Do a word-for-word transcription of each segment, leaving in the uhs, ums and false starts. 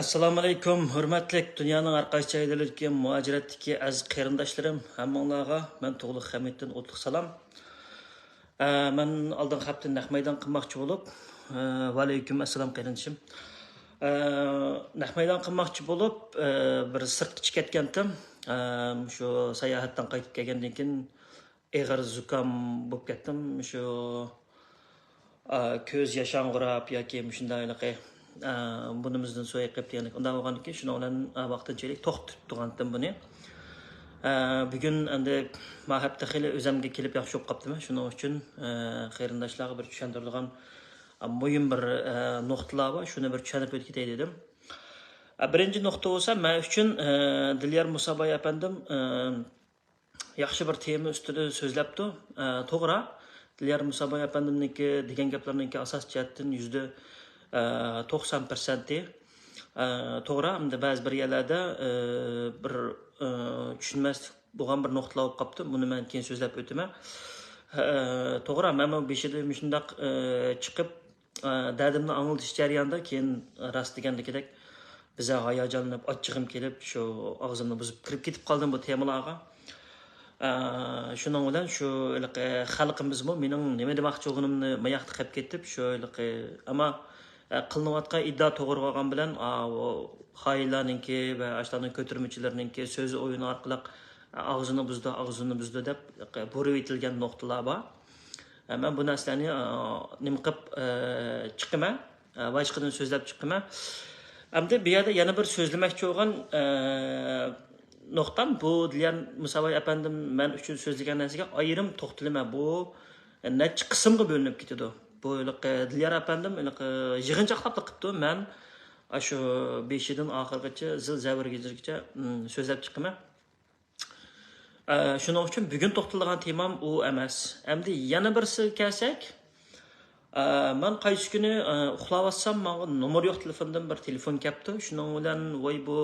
ئەسسالامۇئەلەيكۇم، ھۆرمەتلىك دۇنيانىڭ ھەر قايسى جايلىرىدىكى مۇھاجىرەتتىكى ئەزىز قېرىنداشلىرىم، ھەممىڭلارغا مەن تۇغلۇق خەمىتتىن ئوتلۇق سالام. ئە، مەن ئالدىنقى ھەپتە نەق مەيدان قىلماقچى بولۇپ، ئە، ۋەئەلەيكۇم ئەسسالام قېرىندىشىم. ئە، نەق مەيدان قىلماقچى بولۇپ، ئە، بىر سىرتقىچە كەتكەنتىم. ئە، شۇ ساياھەتتىن قايتىپ كەلگەندىن كېيىن ئېغىر زۇكام بولۇپ كەتتىم. شۇ، ئا، كۆز ياشاڭغۇراپ ياكى مۇشۇنداق ھېلىقى، ئا، بۇرنىمىزدىن سۇ ئېقىپ دېگەندەك ئۇنداق بولغاندىكىن شۇنىڭ بىلەن، ئا، ۋاقتىنچىلىك توختىتىپ تۇرغانتىم بۇنى. ئا، بۈگۈن ئەمدى ما ھەپتە خېلى ئۆزەمگە كېلىپ ياخشى بولۇپ قاپتىمەن. شۇنىڭ ئۈچۈن، ئا، قېرىنداشلارغا بىر چۈشەندۈرىدىغان، ئا، مۇھىم بىر، ئا، نۇقتىلار بار. شۇنى بىر چۈشەندۈرۈپ ئۆتۈپ كېتەي دېدىم. ئا، بىرىنچى نۇقتا بولسا مەن ئۈچۈن، ئا، دىليار مۇساباي ئەپەندىم، ئا، ياخشى بىر تېما ئۈستىدە سۆزلەپتۇ. ئە، توغرا، دىليار مۇساباي ئەپەندىمنىڭكى دېگەن گەپلىرىنىڭكى ئاساسىي جەھەتتىن يۈزدە، ئە، توقسان پىرسەنتى، ئە، توغرا. ئەمدى بەزى بىر يەرلەردە، ئە، بىر، ئە، چۈشىنمەسلىك بولغان بىر نۇقتىلار بولۇپ قاپتۇ. بۇنى مەن كېيىن سۆزلەپ ئۆتىمەن. ئە، توغرا، مەنمۇ بېشىدا مۇشۇنداق، ئە، چىقىپ، ئە، دەردىمنى ئاڭلىتىش جەريانىدا كېيىن راست دېگەندىكىدەك بىزە ھاياجانلىنىپ، ئاچچىقىم كېلىپ، شۇ ئاغزىمنى بۇزۇپ كىرىپ كېتىپ قالدىم بۇ تېمىلارغا. ئە، شۇنىڭ بىلەن شۇ ھېلىقى خەلقىمىزمۇ مېنىڭ نېمە دېمەكچى بولغىنىمنى ماياقتا قىلىپ كېتىپ، شۇ ھېلىقى، ئەمما، ئە، قىلىنىۋاتقان ئىددا توغرا بولغان بىلەن، ئا، ئۇ خائىنلارنىڭكى ۋە ئاشۇلارنىڭ كۆتۈرمىچىلىرىنىڭكى سۆز ئويۇنى ئارقىلىق، ئە، ئاغزىنى بۇزدى، ئاغزىنى بۇزدى دەپ بۇرۇۋېتىلگەن نۇقتىلار بار. ئە، مەن بۇ نەرسىلەرنى، ئە، نېمە قىلىپ، ئە، چىقىمەن؟ ئە، باشقىدىن سۆزلەپ چىقىمەن. ئەمدى بۇ يەردە يەنە بىر سۆزلىمەكچى بولغان، ئە، نۇقتام، بۇ دىليار مۇساباي ئەپەندىم مەن ئۈچۈن سۆزلىگەن نەرسىگە ئايرىم توختىلىمەن. بۇ نەچچە قىسىمغا بۆلۈنۈپ كېتىدۇ. بۇ ھېلىقى دىليار ئەپەندىم ھېلىقى يىغىنچاقلاپلا قىپتۇ. مەن ئاشۇ بېشىدىن ئاخىرغىچە، زىل زەۋرىگىچە، ئىم، سۆزلەپ چىقىمەن. ئە، شۇنىڭ ئۈچۈن بۈگۈن توختىلىدىغان تېمام ئۇ ئەمەس. ئەمدى يەنە بىرسىگە كەلسەك، ئە، مەن قايسى كۈنى، ئە، ئۇخلاۋاتسام، ماڭا نومۇر يوق تېلېفوندىن بىر تېلېفون كەپتۇ. شۇنىڭ بىلەن، ۋاي، بۇ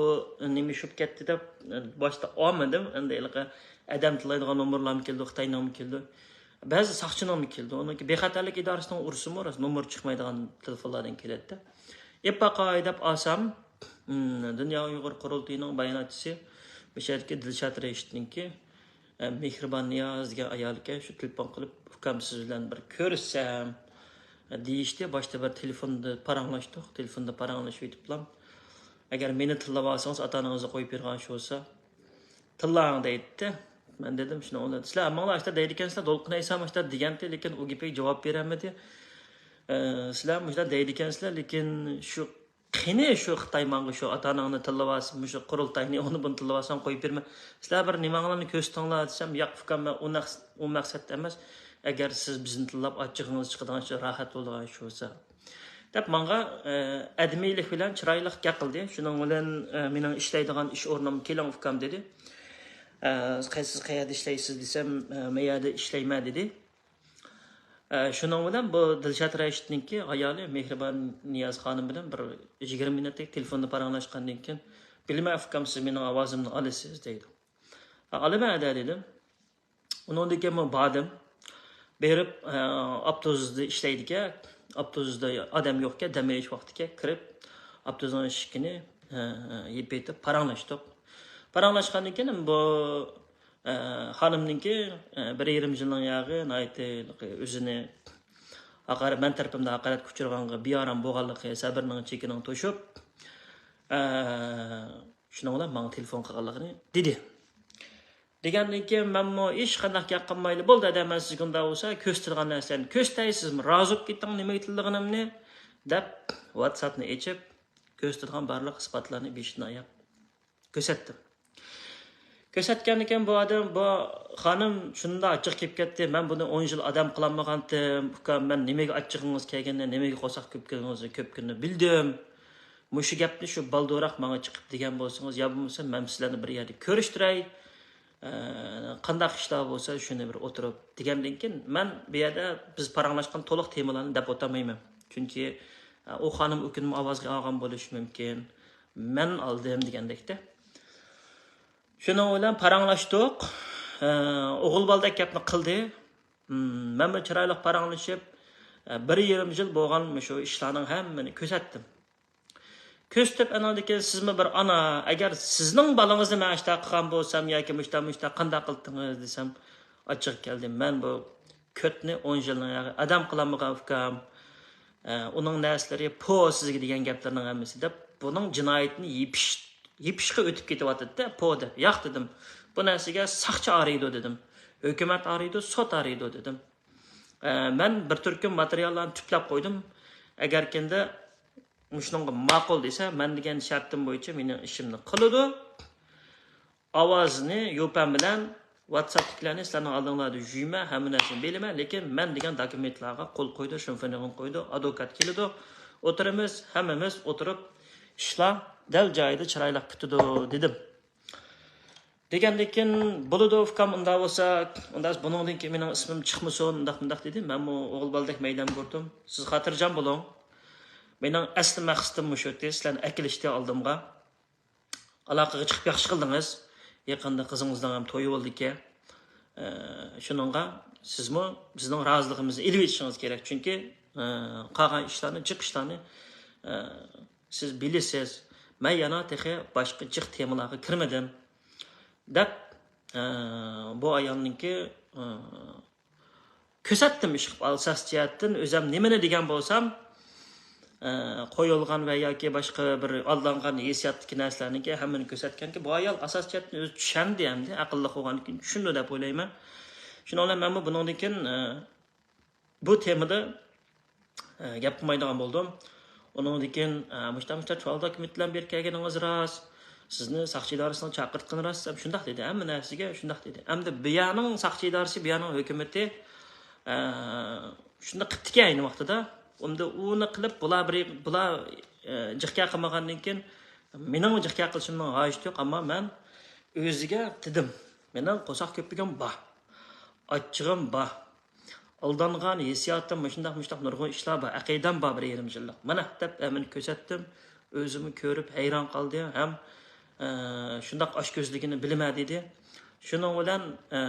نېمە ئىش بولۇپ كەتتى دەپ، ئە، باشتا ئالمىدىم. ئەمدى ھېلىقى ئادەم تىللايدىغان نومۇرلارمۇ كېلىدۇ، خىتاينىڭمۇ كېلىدۇ. بەزى ساقچىنىڭمۇ كېلىدۇ. ئۇنىڭكى بىخەتەرلىك ئىدارىسىنىڭ ئۇرۇسىمۇ راست نومۇر چىقمايدىغان تېلېفونلاردىن كېلەتتى. ئېپ باقاي دەپ ئالسام، ھىم، دۇنيا ئۇيغۇر قۇرۇلتىيىنىڭ باياناتچىسى، مۇشۇ يەردىكى دىلشات رەشىتنىڭكى، ئە، مېھرىبان نىياز دېگەن ئايال ئىكەن، شۇ تېلېفون قىلىپ، ئۇكام، سىز بىلەن بىر كۆرۈشسەم، دېيىشتى. باشتا بىر تېلېفوندا پاراڭلاشتۇق. تېلېفوندا پاراڭلىشىۋېتىپلا، ئەگەر مېنى تىللاۋالسىڭىز، ئاتا-ئانىڭىزنى قويۇپ بېرىدىغان ئىش بولسا، تىللاڭ دەيتتى. مەن دېدىم، شۇنىڭ بىلەن، سىلەر ھەممىڭلار ئاشتا دەيدىكەنسىلەر، دولقۇن ئەيسام ئاشتا دېگەنتى، لېكىن ئۇ گېپىگە جاۋاب بېرەلمىدى. ئە، سىلەر مۇشۇنداق دەيدىكەنسىلەر، لېكىن شۇ قېنى شۇ خىتاي ماڭا شۇ ئاتا-ئاناڭنى تىللىۋالسۇن، مۇشۇ قۇرۇلتاينى، ئۇنى بۇنى تىللىۋالساڭ قويۇپ بېرىمەن. سىلەر بىر نېمەڭلارنى كۆرسىتىڭلار دېسەم، ياق ئۇكام، مەن ئۇ نەق-، ئۇ مەقسەتتە ئەمەس. ئەگەر سىز بىزنى تىللاپ ئاچچىقىڭىز چىقىدىغان شۇ راھەت بولىدىغان شۇ بولسا. دەپ ماڭا، ئە، ئەدمىيلىك بىلەن چىرايلىق گەپ قىلدى. شۇنىڭ بىلەن، ئە، مېنىڭ ئىشلەيدىغان ئىش ئورنۇمغا كېلىڭ ئۇكام دېدى. ئە، قايسى، سىز قەيەردە ئىشلەيسىز دېسەم، ئە، مەن يەردە ئىشلەيمەن دېدى. ئە، شۇنىڭ بىلەن بۇ دىلشات رەشىتنىڭكى ئايالى مېھرىبان نىياز خانىم بىلەن بىر يىگىرمە مىنۇتتەك تېلېفوندا پاراڭلاشقاندىن كېيىن، بىلىمەن ئۇكام، سىز مېنىڭ ئاۋازىمنى ئالىسىز دەيدۇ. ئالىمەن ھەدە دېدىم. ئۇنىڭدىن كېيىن مەن باردىم. بېرىپ، ئە، ئاپتوبۇستا ئىشلەيدىكەن. ئاپتوبۇستا ئادەم يوقكەن، دەم ئېلىش ۋاقتىكەن، كىرىپ، ئاپتوبۇسنىڭ ئىشىكىنى، ئە، يېپىۋېتىپ پاراڭلاشتۇق. پاراڭلاشقاندىن كېيىن بۇ، ئە، خانىمنىڭكى، ئە، بىر يېرىم يىلنىڭ ياغى ناھايىتى ئۆزىنى ھاقارەت، مەن تەرىپىمدە ھاقارەتكە ئۇچرىغانغا بىئارام بولغانلىقى، سەبرىنىڭ چېكىنىڭ توشۇپ، ئە، شۇنىڭ بىلەن ماڭا تېلېفون قىلغانلىقىنى دېدى. دېگەندىن كېيىن مەنمۇ ھېچقانداق گەپ قىلمايلا، بولدى ھەدە، مەن سىزگە ئۇنداق بولسا كۆرسىتىدىغان نەرسىلەرنى كۆرسىتەي، سىزمۇ رازى بولۇپ كېتىڭ نېمە ئېيتىلىدىغىنىمنى دەپ، ۋاتساپنى ئېچىپ، كۆرسىتىدىغان بارلىق ئىسپاتلارنى بېشىدىن ئاياغ كۆرسەتتىم. كۆرسەتكەندىكىن بۇ ئادەم، بۇ خانىم شۇنداق ئاچچىقى كېلىپ كەتتى، مەن بۇنى ئون يىل ئادەم قىلالمىغانتىم، ئۇكام، مەن نېمىگە ئاچچىقىڭىز كەلگىنىنى، نېمىگە قورساق كۆپ كەلگىنىڭىزنى كۆپ كۈندە بىلدىم. مۇشۇ گەپنى شۇ بالدۇرراق ماڭا چىقىپ دېگەن بولسىڭىز، يا بولمىسا مەن سىلەرنى بىر يەردە كۆرۈشتۈرەي، ئە، قانداق ئىشلار بولسا شۇنى بىر ئوتتۇرىغا دېگەندىن كېيىن، مەن بۇ يەردە بىز پاراڭلاشقان تولۇق تېمىلارنى دەپ ئولتۇرمايمەن. چۈنكى، ئە، ئۇ خانىم ئۇ كۈنمۇ ئاۋازغا ئالغان بولۇشى مۇمكىن. مەن ئالدىم دېگەندەكتە. شۇنىڭ بىلەن پاراڭلاشتۇق. ئە، ئوغۇل بالىدەك گەپنى قىلدى. مم، مەنمۇ چىرايلىق پاراڭلىشىپ، ئە، بىر يېرىم يىل بولغان مۇشۇ ئىشلارنىڭ ھەممىنى كۆرسەتتىم. كۆرسىتىپ، ئانىڭدىن كېيىن سىزمۇ بىر ئانا، ئەگەر سىزنىڭ بالىڭىزنى مەن ئاشتا قىلغان بولسام ياكى مۇشتا مۇشتا قانداق قىلدىڭىز دېسەم، ئاچچىقى كەلدى. مەن بۇ كۆتنى ئون يىلنىڭ ياغى ئادەم قىلالمىغان ئۇكام، ئە، ئۇنىڭ نەرسىلىرى پو سىزگە دېگەن گەپلەرنىڭ ھەممىسى دەپ، بۇنىڭ جىنايىتىنى يېپىش-، يېپىشقا ئۆتۈپ كېتىۋاتىدۇ-دە، پو دەپ. ياق دېدىم، بۇ نەرسىگە ساقچى ئارىيدۇ دېدىم، ھۆكۈمەت ئارىيدۇ، سوت ئارىيدۇ دېدىم. ئە، مەن بىر تۈركۈم ماتېرىياللارنى تۈپلەپ قويدۇم. ئەگەركىندە مۇشۇنىڭغا ماقۇل دېسە، مەن دېگەن شەرتىم بويىچە مېنىڭ ئىشىمنى قىلىدۇ. ئاۋازنى يوپەن بىلەن ۋاتساپتىكىلەرنى سىلەرنىڭ ئالدىڭلاردا يۇيىمەن، ھەممە نەرسىنى بىلىمەن، لېكىن مەن دېگەن دوكۇمېنتلارغا قول قويىدۇ، شىنفېنىغىن قويىدۇ، ئادۋوكات كېلىدۇ، ئولتۇرىمىز، ھەممىمىز ئولتۇرۇپ ئىشلار دەل جايىدا چىرايلىق پۈتىدۇ دېدىم. دېگەندىكىن، بولىدۇ ئۇكام، ئۇنداق بولسا، ئۇنداق بۇنىڭدىن كېيىن مېنىڭ ئىسمىم چىقمىسۇن، ئۇنداق مۇنداق دېدى. مەنمۇ ئوغۇل بالىدەك مەيدەمگە ئۇردۇم. سىز خاتىرجەم بولۇڭ. مېنىڭ ئەسلى مەقسىتىم مۇشۇ ئىدى، سىلەرنى ئەكېلىشتى ئالدىمغا. ئالاقىگە چىقىپ ياخشى قىلدىڭىز. يېقىندا قىزىڭىزنىڭ ھەم تويى بولىدىكەن. ئە، شۇنىڭغا سىزمۇ بىزنىڭ رازىلىقىمىزنى ئېلىۋېتىشىڭىز كېرەك. چۈنكى، ئە، قالغان ئىشلارنى، جىق ئىشلارنى، ئە، سىز بىلىسىز. مەن يەنە تېخى باشقا جىق تېمىلارغا كىرمىدىم. دەپ، ئە، بۇ ئايالنىڭكى، ئە، كۆرسەتتىم ئىشقىلىپ ئاساسىي جەھەتتىن. ئۆزەم نېمىنى دېگەن بولسام، ئە، قويۇلغان ۋە ياكى باشقا بىر ئالدانغان ھېسسىياتتىكى نەرسىلەرنىڭكى ھەممىنى كۆرسەتكەنكى، بۇ ئايال ئاساسىي جەھەتتىن ئۆزى چۈشەندى، ئەمدى ئەقىللىق بولغاندىن كېيىن چۈشىنىدۇ دەپ ئويلايمەن. شۇنىڭ بىلەن مەنمۇ بۇنىڭدىن كېيىن، ئە، بۇ تېمىدا، ئە، گەپ قىلمايدىغان بولدۇم. ئۇنىڭدىن كېيىن، ئە، مۇشتا مۇشتا چوڭ دوكۇمېنت بىلەن بېرىپ كەلگىنىڭىز راست، سىزنى ساقچى ئىدارىسىنىڭ چاقىرتقىنى راست، دەپ شۇنداق دېدى. ھەممە نەرسىگە شۇنداق دېدى. ئەمدى بۇ يەرنىڭ ساقچى ئىدارىسى، بۇ يەرنىڭ ھۆكۈمىتى، ئە، شۇنداق قىپتىكەن ئەينى ۋاقتىدا. ئەمدى ئۇنى قىلىپ، بۇلار بىر، بۇلار، ئە، جىق گەپ قىلمىغاندىن كېيىن، مېنىڭمۇ جىق گەپ قىلىشىمنىڭ ھاجىتى يوق، ئەمما مەن ئۆزىگە دېدىم، مېنىڭ قورساق كۆپۈكۈم بار، ئاچچىقىم بار. ئالدانغان ھېسسىياتىم، مۇشۇنداق، مۇشۇنداق نۇرغۇن ئىشلار بار، ئەقىدەم بار بىر يېرىم يىللىق. مانا دەپ ھەممىنى كۆرسەتتىم. ئۆزىمۇ كۆرۈپ ھەيران قالدى ھەم، ئە، شۇنداق ئاچكۆزلۈكىنى بىلىمەن دېدى. شۇنىڭ بىلەن، ئە،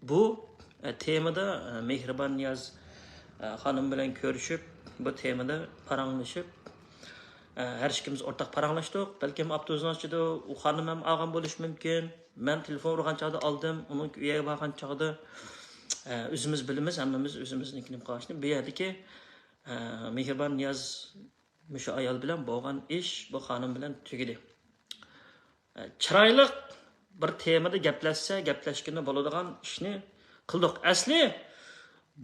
بۇ، ئە، تېمىدا، ئە، مېھرىبان نىياز، ئە، خانىم بىلەن كۆرۈشۈپ، بۇ تېمىدا پاراڭلىشىپ، ئە، ھەر ئىككىمىز ئورتاق پاراڭلاشتۇق. بەلكىم ئاپتوبۇسنىڭ ئىچىدە ئۇ خانىم ھەم ئالغان بولۇشى مۇمكىن. مەن تېلېفون ئۇرغان چاغدا ئالدىم، ئۇنىڭ ئۆيىگە بارغان چاغدا، ئە، ئۆزىمىز بىلىمىز، ھەممىمىز ئۆزىمىزنىڭكىنى قىلىشنى. بۇ يەردىكى، ئە، مېھرىبان نىياز مۇشۇ ئايال بىلەن بولغان ئىش بۇ خانىم بىلەن تۈگىدى. ئە، چىرايلىق بىر تېمىدا گەپلەشسە، گەپلەشكىلى بولىدىغان ئىشنى قىلدۇق. ئەسلى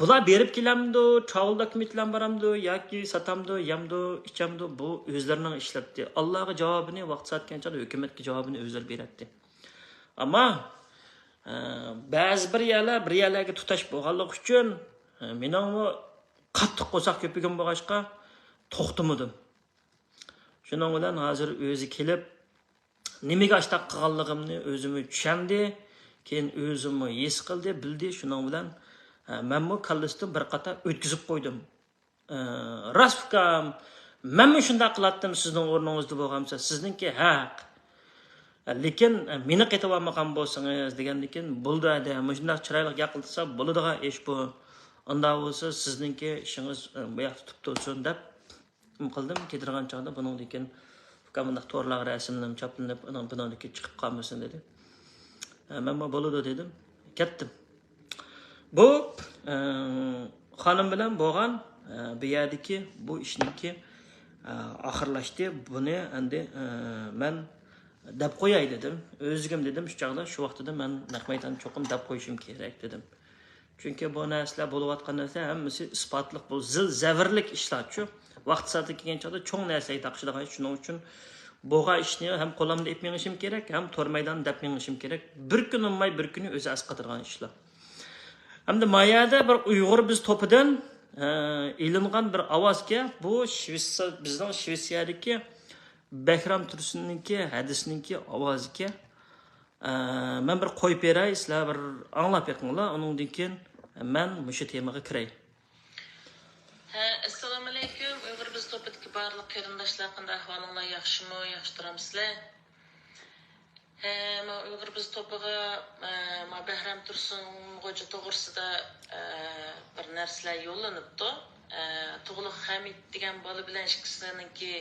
بۇلار بېرىپ كېلەمدۇ، تراۋېل دوكۇمېنت بىلەن بارامدۇ ياكى ساتامدۇ، يەمدۇ، ئىچەمدۇ، بۇ ئۆزلىرىنىڭ ئىشلىرىدى. ئاللاغا جاۋابىنى، ۋاقتى ساتكەن چاغدا ھۆكۈمەتكە جاۋابىنى ئۆزلىرى بېرەتتى. ئەمما، ئە، بەزى بىر يەرلەر بىر يەرلەرگە تۇتاش بولغانلىقى ئۈچۈن، ئە، مېنىڭمۇ قاتتىق قورساق كۆپۈكۈم بولغاچقا توختىمىدىم. شۇنىڭ بىلەن ھازىر ئۆزى كېلىپ، نېمىگە ئاشتاق قىلغانلىقىمنى ئۆزىمۇ چۈشەندى. كېيىن ئۆزىمۇ ھېس قىلدى، بىلدى. شۇنىڭ بىلەن، ئە، مەنمۇ كاللىسىدىن بىر قاتار ئۆتكۈزۈپ قويدۇم. ئە، راست ئۇكام، مەنمۇ شۇنداق قىلاتتىم، سىزنىڭ ئورنىڭىزدا بولغانمىسا، سىزنىڭكى ھەق. ئە، لېكىن، ئە، مېنى قېتىۋالمىغان بولسىڭىز دېگەندىكىن، بولدى ھەدە، مۇشۇنداق چىرايلىق گەپ قىلسا بولىدىغان ئىش بۇ. ئۇنداق بولسا سىزنىڭكى ئىشىڭىز، ئە، بۇ ياقتا تۇتۇپ تۇرسۇن دەپ، نېمە قىلدىم، كىرىدىغان چاغدا بۇنىڭدىكىن ئۇكام مۇنداق تورلارغا رەسىملىنىپ، چاپلىنىپ، ئۇنىڭ بۇنىڭدىكى چىقىپ قالمىسۇن دېدى. ئە، مەنمۇ بولىدۇ دېدىم، كەتتىم. بۇ، ئە، خانىم بىلەن بولغان، ئە، بۇ يەردىكى بۇ ئىشنىڭكى، ئە، ئاخىرلاشتى. بۇنى ئەمدى، ئە، مەن دەپ قوياي دېدىم. ئۆزۈم دېدىم، شۇ چاغدا، شۇ ۋاقتىدا مەن نەق مەيدان چوقۇم دەپ قويۇشۇم كېرەك دېدىم. چۈنكى بۇ نەرسىلەر، بولۇۋاتقان نەرسىلەر ھەممىسى ئىسپاتلىق، بۇ زىل زەۋىرلىك ئىشلارچۇ. ۋاقتى سائىتى كەلگەن چاغدا چوڭ نەرسىلەرگە تاقىشىدىغان ئىش. شۇنىڭ ئۈچۈن بولغان ئىشنى ھەم قولۇمدا ئېلىپ مېڭىشىم كېرەك، ھەم تور مەيداندا دەپ مېڭىشىم كېرەك. بىر كۈن بولماي بىر كۈنى ئۆزى ئەسقاتىدىغان ئىشلار. ئەمدى ما يەردە بىر ئۇيغۇر بىز توپىدىن، ئە، ئېلىنغان بىر ئاۋازكەن. بۇ شىۋېتسىيە، بىزنىڭ شىۋېتسىيەدىكى بەھرام تۇرسۇننىڭكى ھەدىسىنىڭكى ئاۋازىكەن. ئە، مەن بىر قويۇپ بېرەي، سىلەر بىر ئاڭلاپ بېقىڭلار، ئۇنىڭدىن كېيىن مەن مۇشۇ تېمىغا كىرەي. ھە، ئەسسالامۇئەلەيكۇم، ئۇيغۇر بىز توپىدىكى بارلىق قېرىنداشلار، قانداق ئەھۋالىڭلار، ياخشىمۇ، ياخشى تۇرامسىلەر؟ ھە، مانا ئۇيغۇر بىز توپىغا، ئە، مانا بەھرام تۇرسۇن خوجا توغرىسىدا، ئە، بىر نەرسىلەر يوللىنىپتۇ. ئە، تۇغلۇق خەمىت دېگەن بالا بىلەن ئىككىسىنىڭكى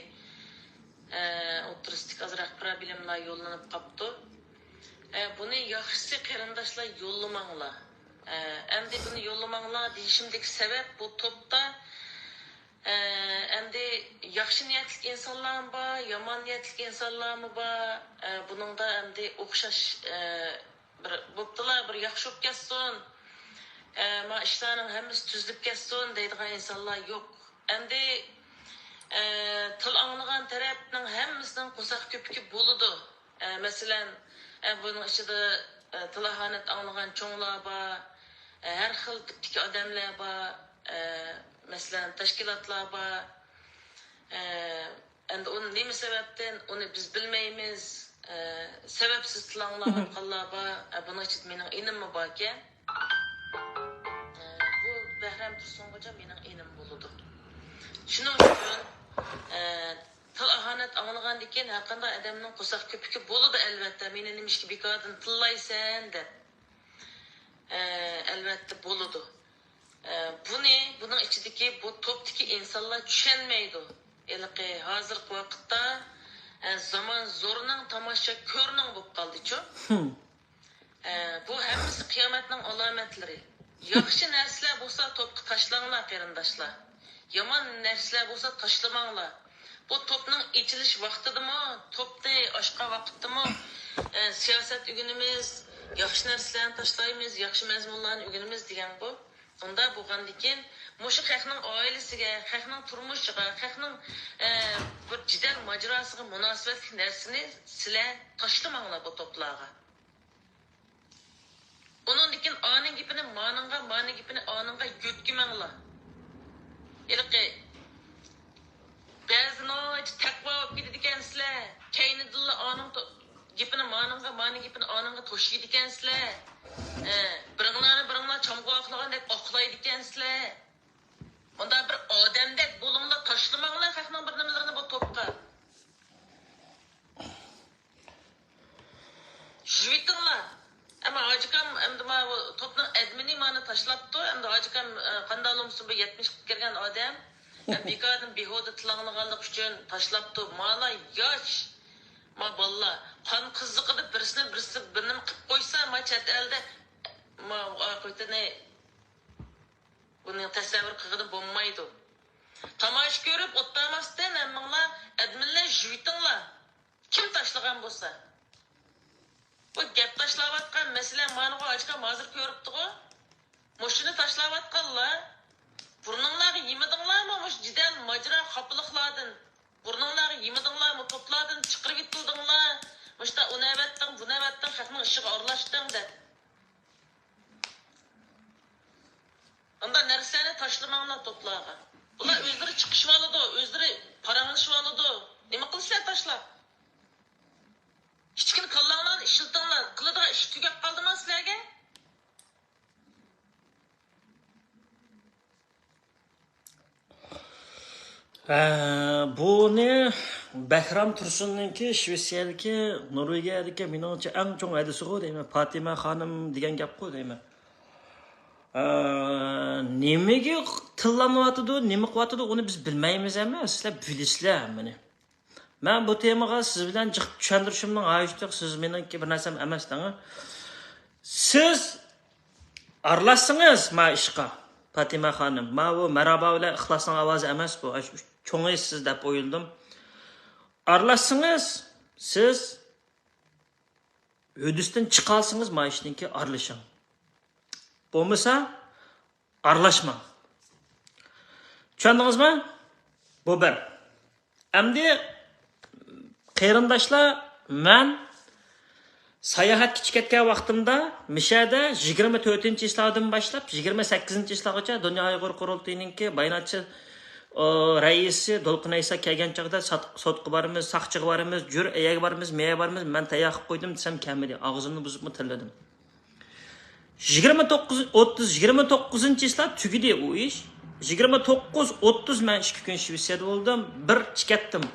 ئە، ئوتتۇرىسىدىكى ئازراق پروبلېمىلار يوللىنىپ قاپتۇ. ئە، بۇنى ياخشىسى قېرىنداشلار يوللىماڭلار. ئە، ئەمدى بۇنى يوللىماڭلار دېيىشىمدىكى سەۋەب، بۇ توپتا، ئە، ئەمدى ياخشى نىيەتلىك ئىنسانلارمۇ بار، يامان نىيەتلىك ئىنسانلارمۇ بار. ئە، بۇنىڭدا ئەمدى ئوخشاش، ئە، بىر بوپتۇلا، بىر ياخشى بولۇپ كەتسۇن، ئە، ما ئىشلارنىڭ ھەممىسى تۈزۈلۈپ كەتسۇن دەيدىغان ئىنسانلار يوق. ئەمدى، ئە، تىل ئاڭلىغان تەرەپنىڭ ھەممىسىنىڭ قورساق كۆپۈكى بولىدۇ. ئە، مەسىلەن، ئە، بۇنىڭ ئىچىدە، ئە، تىل ئاھانەت ئاڭلىغان چوڭلار بار، ئە، ھەر خىل تىپتىكى ئادەملەر بار، ئە، مەسىلەن، تەشكىلاتلار بار. ئە، ئەمدى ئۇنى نېمە سەۋەبتىن، ئۇنى بىز بىلمەيمىز. ئە، سەۋەبسىز تىل ئاڭلاۋاتقانلار بار. ئە، بۇنىڭ ئىچىدە مېنىڭ ئىنىممۇ باركەن. ئە، بۇ بەھرام تۇرسۇنغىچە مېنىڭ ئىنىم بولىدۇ. شۇنىڭ ئۈچۈن، ئە، تىل ئاھانەت ئاڭلىغاندىن كېيىن ھەرقانداق ئادەمنىڭ قورساق كۆپۈكى بولىدۇ، ئەلۋەتتە. مېنى نېمىشقا بىكاردىن تىللايسەن دەپ. ئە، ئەلۋەتتە بولىدۇ. ئە، بۇنى، بۇنىڭ ئىچىدىكى بۇ توپتىكى ئىنسانلار چۈشەنمەيدۇ. ھېلىقى ھازىرقى ۋاقىتتا، ئە، زامان زورنىڭ، تاماشا كۆرنىڭ بولۇپ قالدىچۇ. ئە، بۇ ھەممىسى قىيامەتنىڭ ئالامەتلىرى. ياخشى نەرسىلەر بولسا توپقا تاشلاڭلار، قېرىنداشلار. يامان نەرسىلەر بولسا تاشلىماڭلار. بۇ توپنىڭ ئېچىلىش ۋاقتىدىمۇ، توپنى ئاچقان ۋاقىتتىمۇ، ئە، سىياسەت ئۆگىنىمىز، ياخشى نەرسىلەرنى تاشلايمىز، ياخشى مەزمۇنلارنى ئۆگىنىمىز دېگەن بۇ. ئۇنداق بولغاندىكىن، مۇشۇ خەقنىڭ ئائىلىسىگە، خەقنىڭ تۇرمۇشىغا، خەقنىڭ، ئە، بىر جېدەل ماجىراسىغا مۇناسىۋەتلىك نەرسىنى سىلەر تاشلىماڭلار بۇ توپلارغا. ئۇنىڭدىن كېيىن ئانىڭ گېپىنى مانىڭغا، مانىڭ گېپىنى ئانىڭغا يۆتكىمەڭلار. ھېلىقى بەزى ناھايىتى تەقۋا بولۇپ كېتىدىكەنسىلەر. كەينىدىنلا ئانىڭ تو-، گېپىنى مانىڭغا، مانىڭ گېپىنى ئانىڭغا توشۇيدىكەنسىلەر. ئە، بىرىڭلارنى بىرىڭلار چامغا ئاقلىغاندەك ئاقلايدىكەنسىلەر. مۇنداق بىر ئادەمدەك بولۇڭلار، تاشلىماڭلار خەقنىڭ بىر نېمىلىرىنى بۇ توپقا. يۈزۈۋېتىڭلار. ئەمما ھاجىكام ئەمدى ماۋۇ توپنىڭ ئەدمىنى مانا تاشلاپتۇ. ئەمدى ھاجىكام، ئە، قانداق بولمىسۇن، بۇ يەتمىشكە كىرگەن ئادەم. ئە، بىكاردىن بىھۇدە تىل ئاڭلىغانلىقى ئۈچۈن تاشلاپتۇ. مانا ياش، ما بالىلار قان قىزىقىدا بىرسىنى بىرسى بىر نېمە قىلىپ قويسا، ما چەت ئەلدە، ما ئاقىۋىتىنى بۇنى تەسەۋۋۇر قىلغىلى بولمايدۇ. تاماشا كۆرۈپ ئولتۇرماستىن، ھەممىڭلار ئەدمىنلەر يۈزۈۋېتىڭلار. كىم تاشلىغان بولسا. بۇ گەپ تاشلاۋاتقان مەسىلە مانىغۇ ئاچكام ھازىر كۆرۈپتىغۇ. مۇشۇنى تاشلاۋاتقانلار. بۇرنۇڭلارغا يېمىدىڭلارمۇ مۇشۇ جېدەل ماجىرا خاپىلىقلاردىن؟ بۇرنۇڭلارغا يېمىدىڭلارمۇ؟ توپلاردىن چىقىرىۋېتىلدىڭلار. مۇشتا ئۇنى ئەۋەتتىڭ، بۇنى ئەۋەتتىڭ، خەقنىڭ ئىشىغا ئارىلاشتىڭ دەپ. ئانداق نەرسىلەرنى تاشلىماڭلار توپلارغا. بۇلار ئۆزلىرى چىقىشىۋالىدۇ، ئۆزلىرى پاراڭلىشىۋالىدۇ. نېمە قىلىسىلەر تاشلاپ؟ كىچىككىنە كاللاڭلارنى ئىشلىتىڭلار. قىلىدىغان ئىش تۈگەپ قالدىما سىلەرگە؟ ھە، بۇنى بەھرام تۇرسۇننىڭكى شىۋېتسىيەدىكى، نورۋېگىيەدىكى مېنىڭچە ئەڭ چوڭ ھەدىسىغۇ دەيمەن. پاتىمە خانىم دېگەن گەپقۇ دەيمەن. ئە، نېمىگە تىللانمايۋاتىدۇ، نېمە قىلىۋاتىدۇ، ئۇنى بىز بىلمەيمىز ئەمەس، سىلەر بىلىسىلەر ھەممىنى. مەن بۇ تېمىغا سىز بىلەن جىق چۈشەندۈرۈشۈمنىڭ ھاجىتى يوق، سىز مېنىڭكى بىر نەرسەم ئەمەس دەڭ. سىز ئارىلاشسىڭىز ما ئىشقا، پاتىمە خانىم، ما بۇ مەرھابا بىلەن ئىخلاسنىڭ ئاۋازى ئەمەس بۇ، ئاشۇ چوڭى سىز دەپ ئويلىدىم. ئارىلاشسىڭىز، سىز ھۆددىسىدىن چىقالسىڭىز ما ئىشنىڭكى ئارىلىشىڭ. بولمىسا، ئارىلاشماڭ. چۈشەندىڭىزمۇ؟ بۇ بىر. ئەمدى قېرىنداشلار، مەن ساياھەتكە چىقىپ كەتكەن ۋاقتىمدا مىشەدە يىگىرمە تۆتىنچى چىسلادىن باشلاپ يىگىرمە سەككىزىنچى چىسلاغىچە دۇنيا ئۇيغۇر قۇرۇلتىيىنىڭكى باياناتچى، ئو، رەئىسى دولقۇن ئەيسا كەلگەن چاغدا سات-، سوتقا بارىمىز، ساقچىغا بارىمىز، جۈرئەگە بارىمىز، مەيە بارىمىز، مەن تەييار قىلىپ قويدۇم دېسەم كەلمىدى. ئاغزىمنى بۇزۇپمۇ تىللىدىم. يىگىرمە توققۇز، ئوتتۇز، يىگىرمە توققۇزىنچى چىسلا تۈگىدى ئۇ ئىش. يىگىرمە توققۇز، ئوتتۇز مەن ئىككى كۈن شىۋېتسىيەدە بولدۇم. بىر چىكەتتىم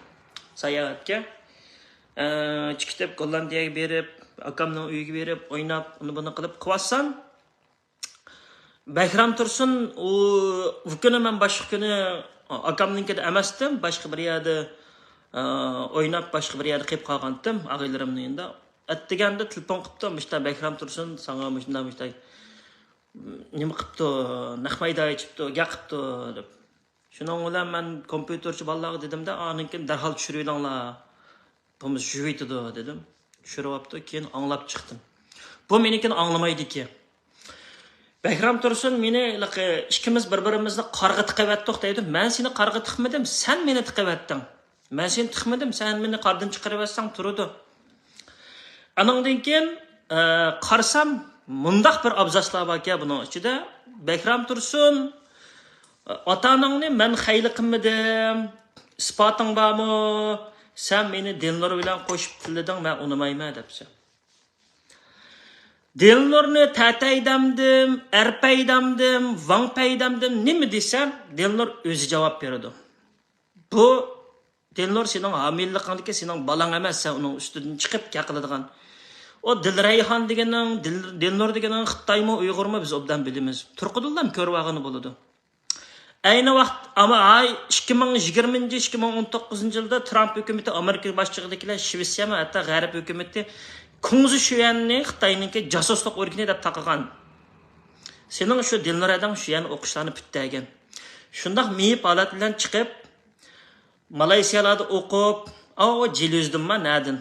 ساياھەتكە. ئە، چىكىتىپ گوللاندىيەگە بېرىپ، ئاكامنىڭ ئۆيىگە بېرىپ، ئويناپ، ئۇنى بۇنى قىلىپ قىلىۋاتسام، بەھرام تۇرسۇن، ئۇ، ئۇ كۈنى مەن باشقا كۈنى ئاكامنىڭكىدە ئەمەستىم، باشقا بىر يەردە، ئويناپ باشقا بىر يەردە قېلىپ قالغانتىم، ئاغىنىلىرىمنىڭ يېنىدا. ئەتىگەندە تېلېفون قىپتۇ، مۇشتا بەكرام تۇرسۇن ساڭا مۇشۇنداق مۇشتا نېمە قىپتۇ، نەق مەيدان ئېچىپتۇ، گەپ قىپتۇ دەپ. شۇنىڭ بىلەن مەن كومپيۇتېرچى بالىلارغا دېدىمدە، ئانىڭكىن دەرھال چۈشۈرۈۋېلىڭلار، بۇمۇ يۈزۈۋېتىدۇ دېدىم. چۈشۈرۈۋاپتۇ، كېيىن ئاڭلاپ چىقتىم. بۇ مېنىڭكىنى ئاڭلىمايدىكەن. بەكرام تۇرسۇن مېنى ھېلىقى ئىككىمىز بىر-بىرىمىزنى قارغا تىقىۋەتتۇق دەيدۇ. مەن سېنى قارغا تىقمىدىم، سەن مېنى تىقىۋەتتىڭ. مەن سېنى تىقمىدىم، سەن مېنى قاردىن چىقىرىۋەتسەڭ تۇرىدۇ. ئانىڭدىن كېيىن، ئە، قارىسام، مۇنداق بىر ئابزاسلار باركەن بۇنىڭ ئىچىدە. بەكرام تۇرسۇن، ئاتا-ئاناڭنى مەن خەيلى قىلمىدىم. ئىسپاتىڭ بارمۇ؟ سەن مېنى دىلنۇر بىلەن قوشۇپ تىللىدىڭ، مەن ئۇنىمايمەن دەپسەن. دىلنۇرنى تەتەي دەمدىم، ئەرپەي دەمدىم، ۋاڭپەي دەمدىم، نېمە دېسەم، دىلنۇر ئۆزى جاۋاب بېرىدۇ. بۇ دىلنۇر سېنىڭ ھامىلىلىقىڭدىكى سېنىڭ بالاڭ ئەمەس، سەن ئۇنىڭ ئۈستىدىن چىقىپ گەپ قىلىدىغان. ئۇ دىلرەيھان دېگىنىڭ، دىل-، دىلنۇر دېگىنىڭ خىتايمۇ، ئۇيغۇرمۇ بىز ئوبدان بىلىمىز. تۇرقىدىللا كۆرۈپ ئالغىنى بولىدۇ. ئەينى ۋاقىت، ئەمما ئاي ئىككى مىڭ يىگىرمىنچى، ئىككى مىڭ ئون توققۇزىنچى يىلدا ترامپ ھۆكۈمىتى، ئامېرىكا باشچىلىقىدىكىلەر، شىۋېتسىيەمۇ ھەتتا غەرب ھۆكۈمىتى كۇڭزى شۈەننى خىتاينىڭكى جاسۇسلۇق ئورگىنى دەپ تاقىغان. سېنىڭ شۇ دىلنۇر ھەدەڭ شۈەن ئوقۇشلارنى پۈتتەرگەن. شۇنداق مېيىپ ھالەت بىلەن چىقىپ، مالايسىيالاردا ئوقۇپ، ئاۋۇ جىلى يۈزدىنما نەدىن؟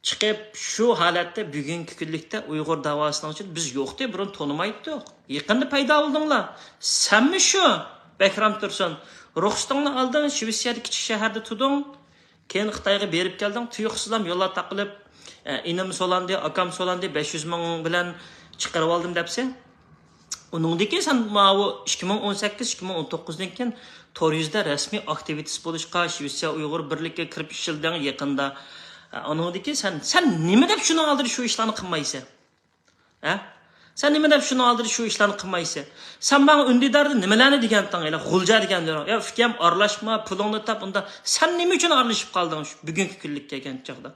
چىقىپ، شۇ ھالەتتە بۈگۈنكى كۈنلۈكتە ئۇيغۇر داۋاسىنىڭ ئىچىدە بىز يوقتى، بۇرۇن تونۇمايتتۇق. يېقىندا پەيدا بولدۇڭلار. سەنمۇ شۇ، بەكرام تۇرسۇن. رۇخسىتىڭنى ئالدىڭ، شىۋېتسىيەدە كىچىك شەھەردە تۇردۇڭ. كېيىن خىتايغا بېرىپ كەلدىڭ، تۇيۇقسىزلا يوللار تاقىلىپ، ئە، ئىنىم سولاندى، ئاكام سولاندى، بەش يۈز مىڭ بىلەن چىقىرىۋالدىم دەپسەن. ئۇنىڭدىن كېيىن سەن ماۋۇ ئىككى مىڭ ئون سەككىز، ئىككى مىڭ ئون توققۇزدىن كېيىن تور يۈزىدە رەسمىي ئاكتىۋىست بولۇشقا، شىۋېتسىيە ئۇيغۇر بىرلىكىگە كىرىپ ئىشلىدىڭ يېقىندا. ئۇنىڭدىن كېيىن سەن، سەن نېمە دەپ شۇنىڭ ئالدىدا شۇ ئىشلارنى قىلمايسەن؟ ھە؟ سەن نېمە دەپ شۇنىڭ ئالدىدا شۇ ئىشلارنى قىلمايسەن؟ سەن ماڭا ئۈندىداردا نېمىلەرنى دېگەنتىڭ؟ ھېلى غۇلجا دېگەنلىرىڭ. يا ئۇكام، ئارىلاشما، پۇلۇڭنى تاپ، ئۇندا سەن نېمە ئۈچۈن ئارىلىشىپ قالدىڭ شۇ بۈگۈنكى كۈنلۈككە كەلگەن چاغدا؟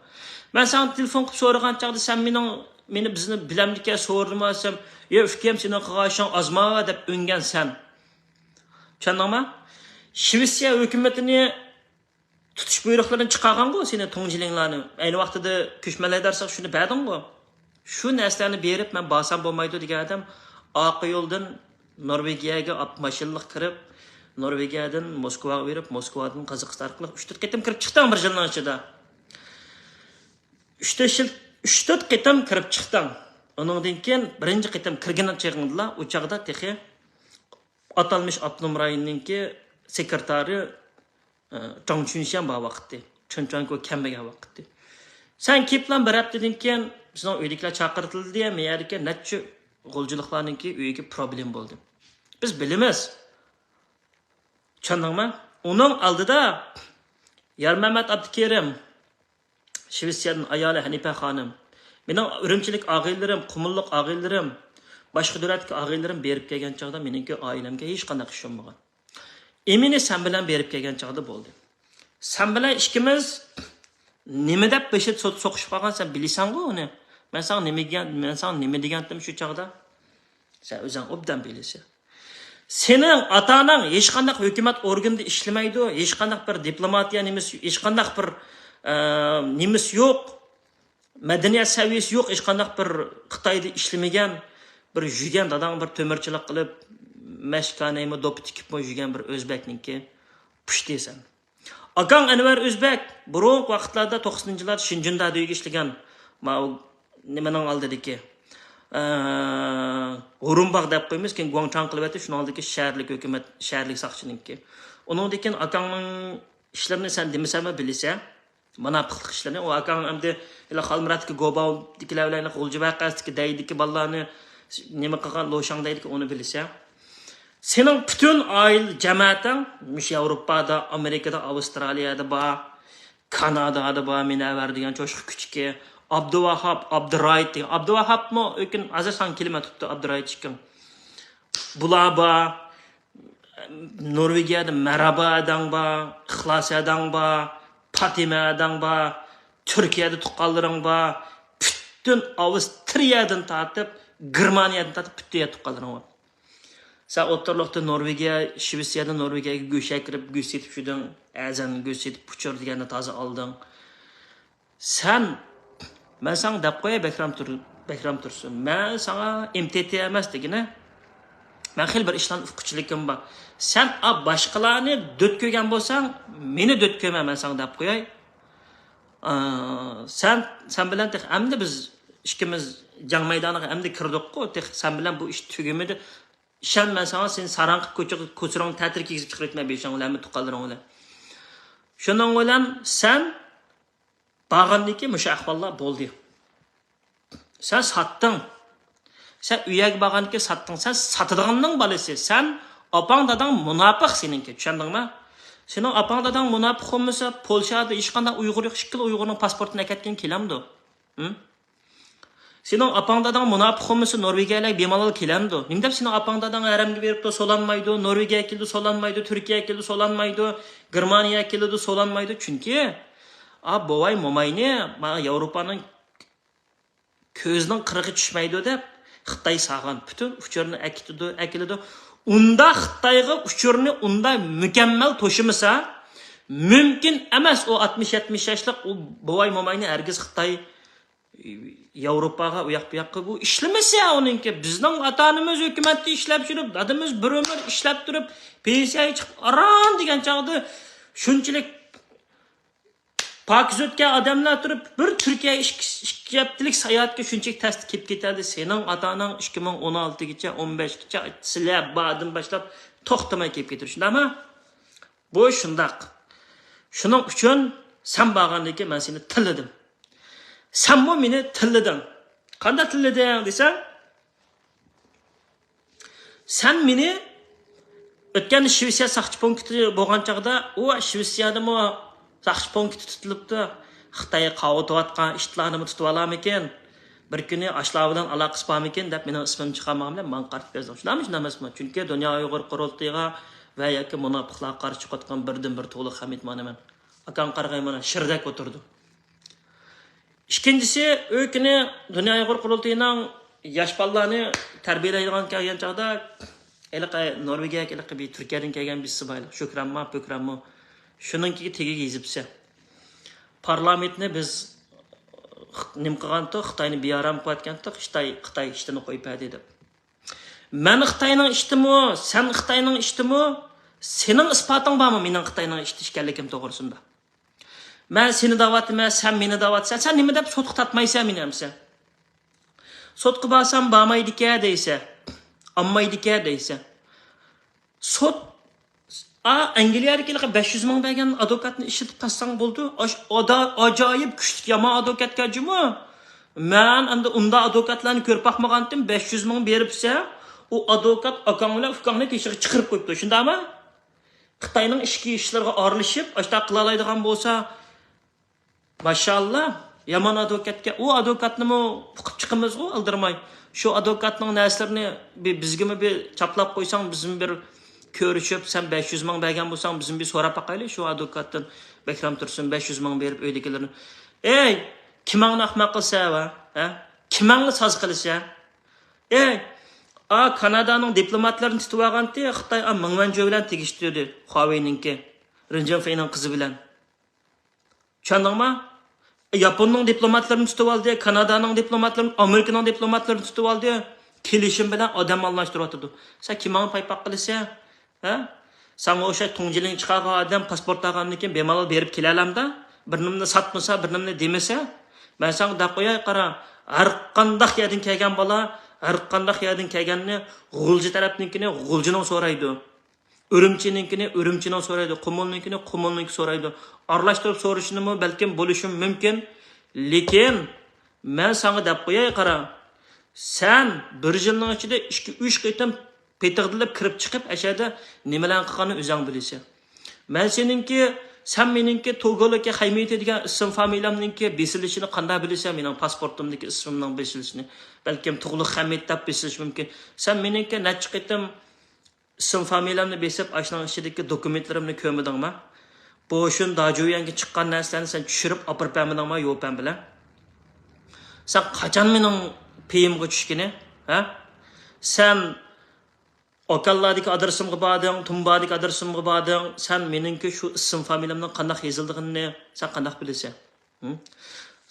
مەن ساڭا تېلېفون قىلىپ سورىغان چاغدا سەن مېنىڭ، مېنى بىزنى بىلەمدىكەن سورىدىما دېسەم، يا ئۇكام، سېنىڭ قىلغان ئىشىڭ ئازما دەپ ئۈنگەن سەن. چۈشەندىڭما؟ شىۋېتسىيە ھۆكۈمىتىنى تۇتۇش بۇيرۇقلىرىنى چىقارغانغۇ سېنى، توڭجىلىڭلارنى. ئەينى ۋاقتىدا كۆچمەنلەر ئىدارىسىغا شۇنى بەردىڭغۇ. شۇ نەرسىلەرنى بېرىپ مەن بارسام بولمايدۇ دېگەن ئادەم ئارقا يولدىن نورۋېگىيەگە ئاپ ماشىنىلىق كىرىپ، نورۋېگىيەدىن موسكۋاغا بېرىپ، موسكۋادىن قازاقىستان ئارقىلىق ئۈچ تۆت قېتىم كىرىپ چىقتىڭ بىر يىلنىڭ ئىچىدە. ئۈچ تۆت يىل، ئۈچ تۆت قېتىم كىرىپ چىقتىڭ. ئۇنىڭدىن كېيىن بىرىنچى قېتىم كىرگەن چېغىڭدىلا، ئۇ چاغدا تېخى ئاتالمىش ئاپتونوم رايوننىڭكى سېكرېتارى، ئە، جاڭ چۈنشيەن بار ۋاقىتتى. چېن چۈەنگو كەلمىگەن ۋاقىتتى. سەن كېلىپلا بىر ھەپتىدىن كېيىن بىزنىڭ ئۆيدىكىلەر چاقىرتىلدى، مەيەردىكى نەچچە غۇلجىلىقلارنىڭكى ئۆيىگە پروبلېم بولدى. بىز بىلىمىز. چۈشەندىڭمۇ؟ ئۇنىڭ ئالدىدا يارمەمەت ئابدۇكېرىم، شىۋېتسىيەدىن ئايالى ھەنىپە خانىم، مېنىڭ ئۈرۈمچىلىك ئاغىنىلىرىم، قۇمۇللۇق ئاغىنىلىرىم، باشقا دۆلەتتىكى ئاغىنىلىرىم بېرىپ كەلگەن چاغدا مېنىڭكى ئائىلەمگە ھېچقانداق ئىش بولمىغان. ئىمىنى سەن بىلەن بېرىپ كەلگەن چاغدا بولدى. سەن بىلەن ئىككىمىز نېمە دەپ بېشى سو-، سوقۇشۇپ قالغان، سەن بىلىسەنغۇ ئۇنى. مەن ساڭا نېمە دېگەن، مەن ساڭا نېمە دېگەنتىم شۇ چاغدا؟ سەن ئۆزۈڭ ئوبدان بىلىسەن. سېنىڭ ئاتا-ئاناڭ ھېچقانداق ھۆكۈمەت ئورگىنىدا ئىشلىمەيدۇ، ھېچقانداق بىر دىپلوماتىيە نېمىسى، ھېچقانداق بىر، ئە، نېمىسى يوق، مەدەنىيەت سەۋىيەسى يوق، ھېچقانداق بىر خىتايدا ئىشلىمىگەن، بىر يۈگەن داداڭ بىر تۆمۈرچىلىك قىلىپ، مەشكانەيمۇ دوپپا تىكىپمۇ يۈگەن بىر ئۆزبەكنىڭكى پۇشتى سەن. ئاكاڭ ئەنۋەر ئۆزبەك بۇرۇنقى ۋاقىتلاردا توقسىنىنچى يىللاردا شېنجۈندادە ئۆيگە ئىشلىگەن، ماۋۇ نېمىنىڭ ئالدىدىكى، ئە، ھۇرۇنباغ دەپ قويىمىز، كېيىن گۇاڭچاڭ قىلىۋەتتى، شۇنىڭ ئالدىدىكى شەھەرلىك ھۆكۈمەت، شەھەرلىك ساقچىنىڭكى. ئۇنىڭدىن كېيىن ئاكاڭنىڭ ئىشلىرىنى سەن دېمىسەممۇ بىلىسەن، مۇناپىقلىق ئىشلىرىنى. ئۇ ئاكاڭ ئەمدى ھېلى خالمۇراتتىكى گوباۋدىكىلەر بىلەن غۇلجا ۋەقەسىدىكى دەيدىكى بالىلارنى نېمە قىلغان، لوشاڭ دەيدىكى، ئۇنى بىلىسەن. سېنىڭ پۈتۈن ئائىلە جەمەتىڭ مۇشۇ ياۋروپادا، ئامېرىكىدا، ئاۋسترالىيەدە بار، كانادادا بار، مۇنەۋۋەر دېگەن چوشقا كۈچۈكى، ئابدۇۋاھاپ، ئابدۇرايىت دېگەن. ئابدۇۋاھاپمۇ ئۆكۈن ھازىر ساڭا كېلىمەن تۇپتۇ، ئابدۇرايىت ئىككىڭ. بۇلار بار، نورۋېگىيەدە مەرھابا ھەدەڭ بار، ئىخلاس ھەدەڭ بار، پاتىمە ھەدەڭ بار، تۈركىيەدە تۇغقانلىرىڭ بار، پۈتۈن ئاۋسترىيەدىن تارتىپ، گېرمانىيەدىن تارتىپ پۈتۈن يەر تۇغقانلىرىڭ بار. سەن ئوتتۇرىلىقتا نورۋېگىيە، شىۋېتسىيەدىن نورۋېگىيەگە گۆش ئەكىرىپ، گۆش سېتىپ يۈردۈڭ، ئەزەن گۆش سېتىپ، پۇچۇر دېگەننى تازا ئالدىڭ. سەن، مەن ساڭا دەپ قوياي، بەكرەم تۇر-، بەكرەم تۇرسۇن. مەن ساڭا ئېم تى تى ئەمەس دېگىنە. مەن خېلى بىر ئىشلارنى ئۇققۇچىلىكىم بار. سەن ئا باشقىلارنى دۆت كۆرگەن بولساڭ، مېنى دۆت كۆرمە، مەن ساڭا دەپ قوياي. ئا، سەن، سەن بىلەن تېخى ئەمدى بىز ئىككىمىز جەڭ مەيدانىغا ئەمدى كىردۇققۇ، تېخى سەن بىلەن بۇ ئىش تۈگىمىدى. ئىشەن مەن ساڭا، سېنى ساراڭ قىلىپ كوچىغا، كوچىرىڭ تەتۈر كىيگۈزۈپ چىقىرىۋېتىمەن بېشىڭ بىلەن، ھەممە تۇغقانلىرىڭ بىلەن. شۇنىڭ بىلەن سەن بارغاندىن كېيىن مۇشۇ ئەھۋاللار بولدى. سەن ساتتىڭ. سەن ئۇ يەرگە بارغاندىن كېيىن ساتتىڭ. سەن ساتىدىغاننىڭ بالىسى. سەن ئاپاڭ داداڭ مۇناپىق سېنىڭكى. چۈشەندىڭمۇ؟ سېنىڭ ئاپاڭ داداڭ مۇناپىق بولمىسا، پولشادا ھېچقانداق ئۇيغۇر يوق. ئىككىلا ئۇيغۇرنىڭ پاسپورتىنى ئەكەتكىن كېلەمدۇ؟ ھىم؟ سېنىڭ ئاپاڭ داداڭ مۇناپىق بولمىسا، نورۋېگىيەلەر بىمالال كېلەمدۇ؟ نېمە دەپ سېنىڭ ئاپاڭ داداڭ ھەرەمگە بېرىپتۇ، سولانمايدۇ، نورۋېگىيە كېلىدۇ، سولانمايدۇ، تۈركىيە كېلىدۇ، سولانمايدۇ، گېرمانىيە كېلىدۇ، سولانمايدۇ؟ چۈنكى، ئا، بوۋاي، موماينى، مانا ياۋروپانىڭ كۆزىنىڭ قىرىغى چۈشمەيدۇ دەپ، خىتاي سالغان پۈتۈن ئۇچۇرنى ئەكېتىدۇ، ئەكېلىدۇ. ئۇندا خىتايغا ئۇچۇرنى ئۇندا مۇكەممەل توشۇمىسا، مۇمكىن ئەمەس ئۇ ئاتمىش يەتمىش ياشلىق ئۇ بوۋاي، موماينى ھەرگىز خىتاي ياۋروپاغا، ئۇ ياق بۇ ياققا بۇ ئىشلىمىسە ئۇنىڭكى. بىزنىڭ ئاتا ئانىمىز ھۆكۈمەتتە ئىشلەپ يۈرۈپ، دادىمىز بىر ئۆمۈر ئىشلەپ تۇرۇپ، پېنسىيەگە چىقىپ ئاران دېگەن چاغدا شۇنچىلىك پاكىز ئۆتكەن ئادەملەر تۇرۇپ، بىر تۈركىيە ئىككى، ئىككى ھەپتىلىك ساياھەتكە شۇنچىلىك تەستە كېلىپ كېتەلدى. سېنىڭ ئاتا ئاناڭ ئىككى مىڭ ئون ئالتىگىچە، ئون بەشكىچە سىلەر باردىن باشلاپ توختىماي كېلىپ كېتىدۇ. شۇنداقمۇ؟ بۇ شۇنداق. شۇنىڭ ئۈچۈن سەن بارغاندىن كېيىن مەن سېنى تىللىدىم. سەنمۇ مېنى تىللىدىڭ. قانداق تىللىدىڭ دېسەڭ، سەن مېنى ئۆتكەندە شىۋېتسىيە ساقچى پونكىتى بولغان چاغدا، ئۇ شىۋېتسىيەدىمۇ ساقچى پونكىتى تۇتۇلۇپتۇ. خىتاي قاۋىتىۋاتقان ئىتلارنىمۇ تۇتۇۋالارمىكىن؟ بىر كۈنى ئاشۇلار بىلەن ئالاقىسى بارمىكىن دەپ مېنىڭ ئىسمىمنى چىقارمىغان بىلەن ماڭا قارىتىپ يازدىڭ. شۇنداقمۇ، شۇنداق ئەمەسمۇ؟ چۈنكى دۇنيا ئۇيغۇر قۇرۇلتىيىغا ۋە ياكى مۇناپىقلارغا قارشى چىقىۋاتقان بىردىنبىر تۇغلۇق خەمىت مانا مەن. ئاكاڭ قارىغاي مانا شىردەك ئولتۇرىدۇ. ئىككىنچىسى، ئۆ كۈنى دۇنيا ئۇيغۇر قۇرۇلتىيىنىڭ ياش بالىلارنى تەربىيەلەيدىغان كەلگەن چاغدا، ھېلىقى نورۋېگىيەگە ھېلىقى بىر تۈركىيەدىن كەلگەن بىرسى بار، شۆكرەممۇ، پۆكرەممۇ. شۇنىڭكى تېگىگە يېزىپسە، پارلامېنتنى بىز نېمە قىلغانتۇق، خىتاينى بىئارام قىلىۋەتكەنتۇق، خىتاي، خىتاي ئىشتىنى قويۇپ بەردى دەپ. مەن خىتاينىڭ ئىشتىمۇ، سەن خىتاينىڭ ئىشتىمۇ، سېنىڭ ئىسپاتىڭ بارمۇ مېنىڭ خىتاينىڭ ئىشتا ئىكەنلىكىم توغرىسىندا؟ مەن سېنى دەۋاتىمەن، سەن مېنى دەۋاتىسەن. سەن نېمە دەپ سوتقا تارتمايسەن مېنى ئەمسە؟ سوتقا بارسام بارمايدىكەن دەيسەن. ئالمايدىكەن دەيسەن. سوت، ئا، ئەنگلىيەدىكى ھېلىقى بەش يۈز مىڭ بەرگەن ئادۋوكاتنى ئىشلىتىپ تارتساڭ بولىدۇ. ئاش-، ئادا-، ئاجايىپ كۈچلۈك يامان ئادۋوكاتكەن جۇمۇ. مەن ئەمدى ئۇنداق ئادۋوكاتلارنى كۆرۈپ باقمىغانتىم. بەش يۈز مىڭ بېرىپسە، ئۇ ئادۋوكات ئاكاڭ بىلەن ئۇكاڭنى تېشىغا چىقىرىپ قويۇپتۇ. شۇنداقمۇ؟ خىتاينىڭ ئىچكى ئىشلىرىغا ئارىلىشىپ، ئاشۇنداق قىلالايدىغان بولسا، ماشائاللا، يامان ئادۋوكاتكەن. ئۇ ئادۋوكاتنىمۇ ئۇقۇپ چىقىمىزغۇ ئالدىرىماي. شۇ ئادۋوكاتنىڭ نەرسىلىرىنى بى-، بىزگىمۇ بىر چاپلاپ قويساڭ، بىزمۇ بىر كۆرۈشۈپ، سەن بەش يۈز مىڭ بەرگەن بولساڭ، بىزمۇ بىر سوراپ باقايلى شۇ ئادۋوكاتتىن، بەكرەم تۇرسۇن، بەش يۈز مىڭ بېرىپ ئۆيدىكىلىرىنى. ئەي، كىمىڭنى ئەخمەق قىلسا ۋە، ھە؟ كىمىڭنى ساز قىلسا؟ ئەي، ئا، كانادانىڭ دىپلوماتلىرىنى تۇتۇۋالغانتى، خىتاي، ئا، مېڭ ۋەنجۇ بىلەن تېگىشتۈردى، خۇاۋېينىڭكى، رېن جىنفېينىڭ قىزى بىلەن. چۈشەندىڭما؟ ياپوننىڭ دىپلوماتلىرىنى تۇتۇۋالدى، كانادانىڭ دىپلوماتلىرىنى، ئامېرىكىنىڭ دىپلوماتلىرىنى تۇتۇۋالدى. كېلىشىم بىلەن ئادەم ئالماشتۇرۇۋاتىدۇ. سەن كىمىڭنى پايپاق قىلىسەن؟ ھە؟ ساڭا ئوخشاش تۇڭجىلىڭ چىقارغان ئادەم پاسپورت ئالغاندىن كېيىن بىمالال بېرىپ كېلەلەمدۇ؟ بىر نېمىنى ساتمىسا، بىر نېمىنى دېمىسە، مەن ساڭا دەپ قوياي، قارا، ھەر قانداق يەردىن كەلگەن بالا، ھەر قانداق يەردىن كەلگەننى غۇلجا تەرەپنىڭكىنى غۇلجىنىڭ سورايدۇ. ئۈرۈمچىنىڭكىنى ئۈرۈمچىنىڭ سورايدۇ، قۇمۇلنىڭكىنى قۇمۇلنىڭكى سورايدۇ. ئارىلاشتۇرۇپ سورىشىنىمۇ بەلكىم بولۇشىمۇ مۇمكىن. لېكىن مەن ساڭا دەپ قوياي، قارا. سەن بىر يىلنىڭ ئىچىدە ئىككى، ئۈچ قېتىم پېتىقدىلىپ كىرىپ چىقىپ، ئەشەدە نېمىلەرنى قىلغاننى ئۆزۈڭ بىلىسەن. مەن سېنىڭكى، سەن مېنىڭكى توگولۇكى خەيمىتى دېگەن ئىسىم فامىلەمنىڭكى بېسىلىشىنى قانداق بىلىسەن؟ مېنىڭ پاسپورتۇمدىكى ئىسمىمنىڭ بېسىلىشىنى، بەلكىم تۇغلۇق خەمىت دەپ بېسىلىشى مۇمكىن. سەن مېنىڭكى نەچچە قېتىم ئىسىم فامىلەمنى بېسىپ، ئاشۇنىڭ ئىچىدىكى دوكۇمېنتلىرىمنى كۆرمىدىڭما؟ بوشۇن داجۇيۈەنگە چىققان نەرسىلەرنى سەن چۈشۈرۈپ ئاپىرىپ بەرمىدىڭما يوپەن بىلەن؟ سەن قاچان مېنىڭ پېيىمغا چۈشكىنى؟ ھە؟ سەن ئاكانلاردىكى ئادرېسىمغا باردىڭ، تۇمبادىكى ئادرېسىمغا باردىڭ. سەن مېنىڭكى شۇ ئىسىم فامىلەمنىڭ قانداق يېزىلىدىغىنىنى سەن قانداق بىلىسەن؟ ھە؟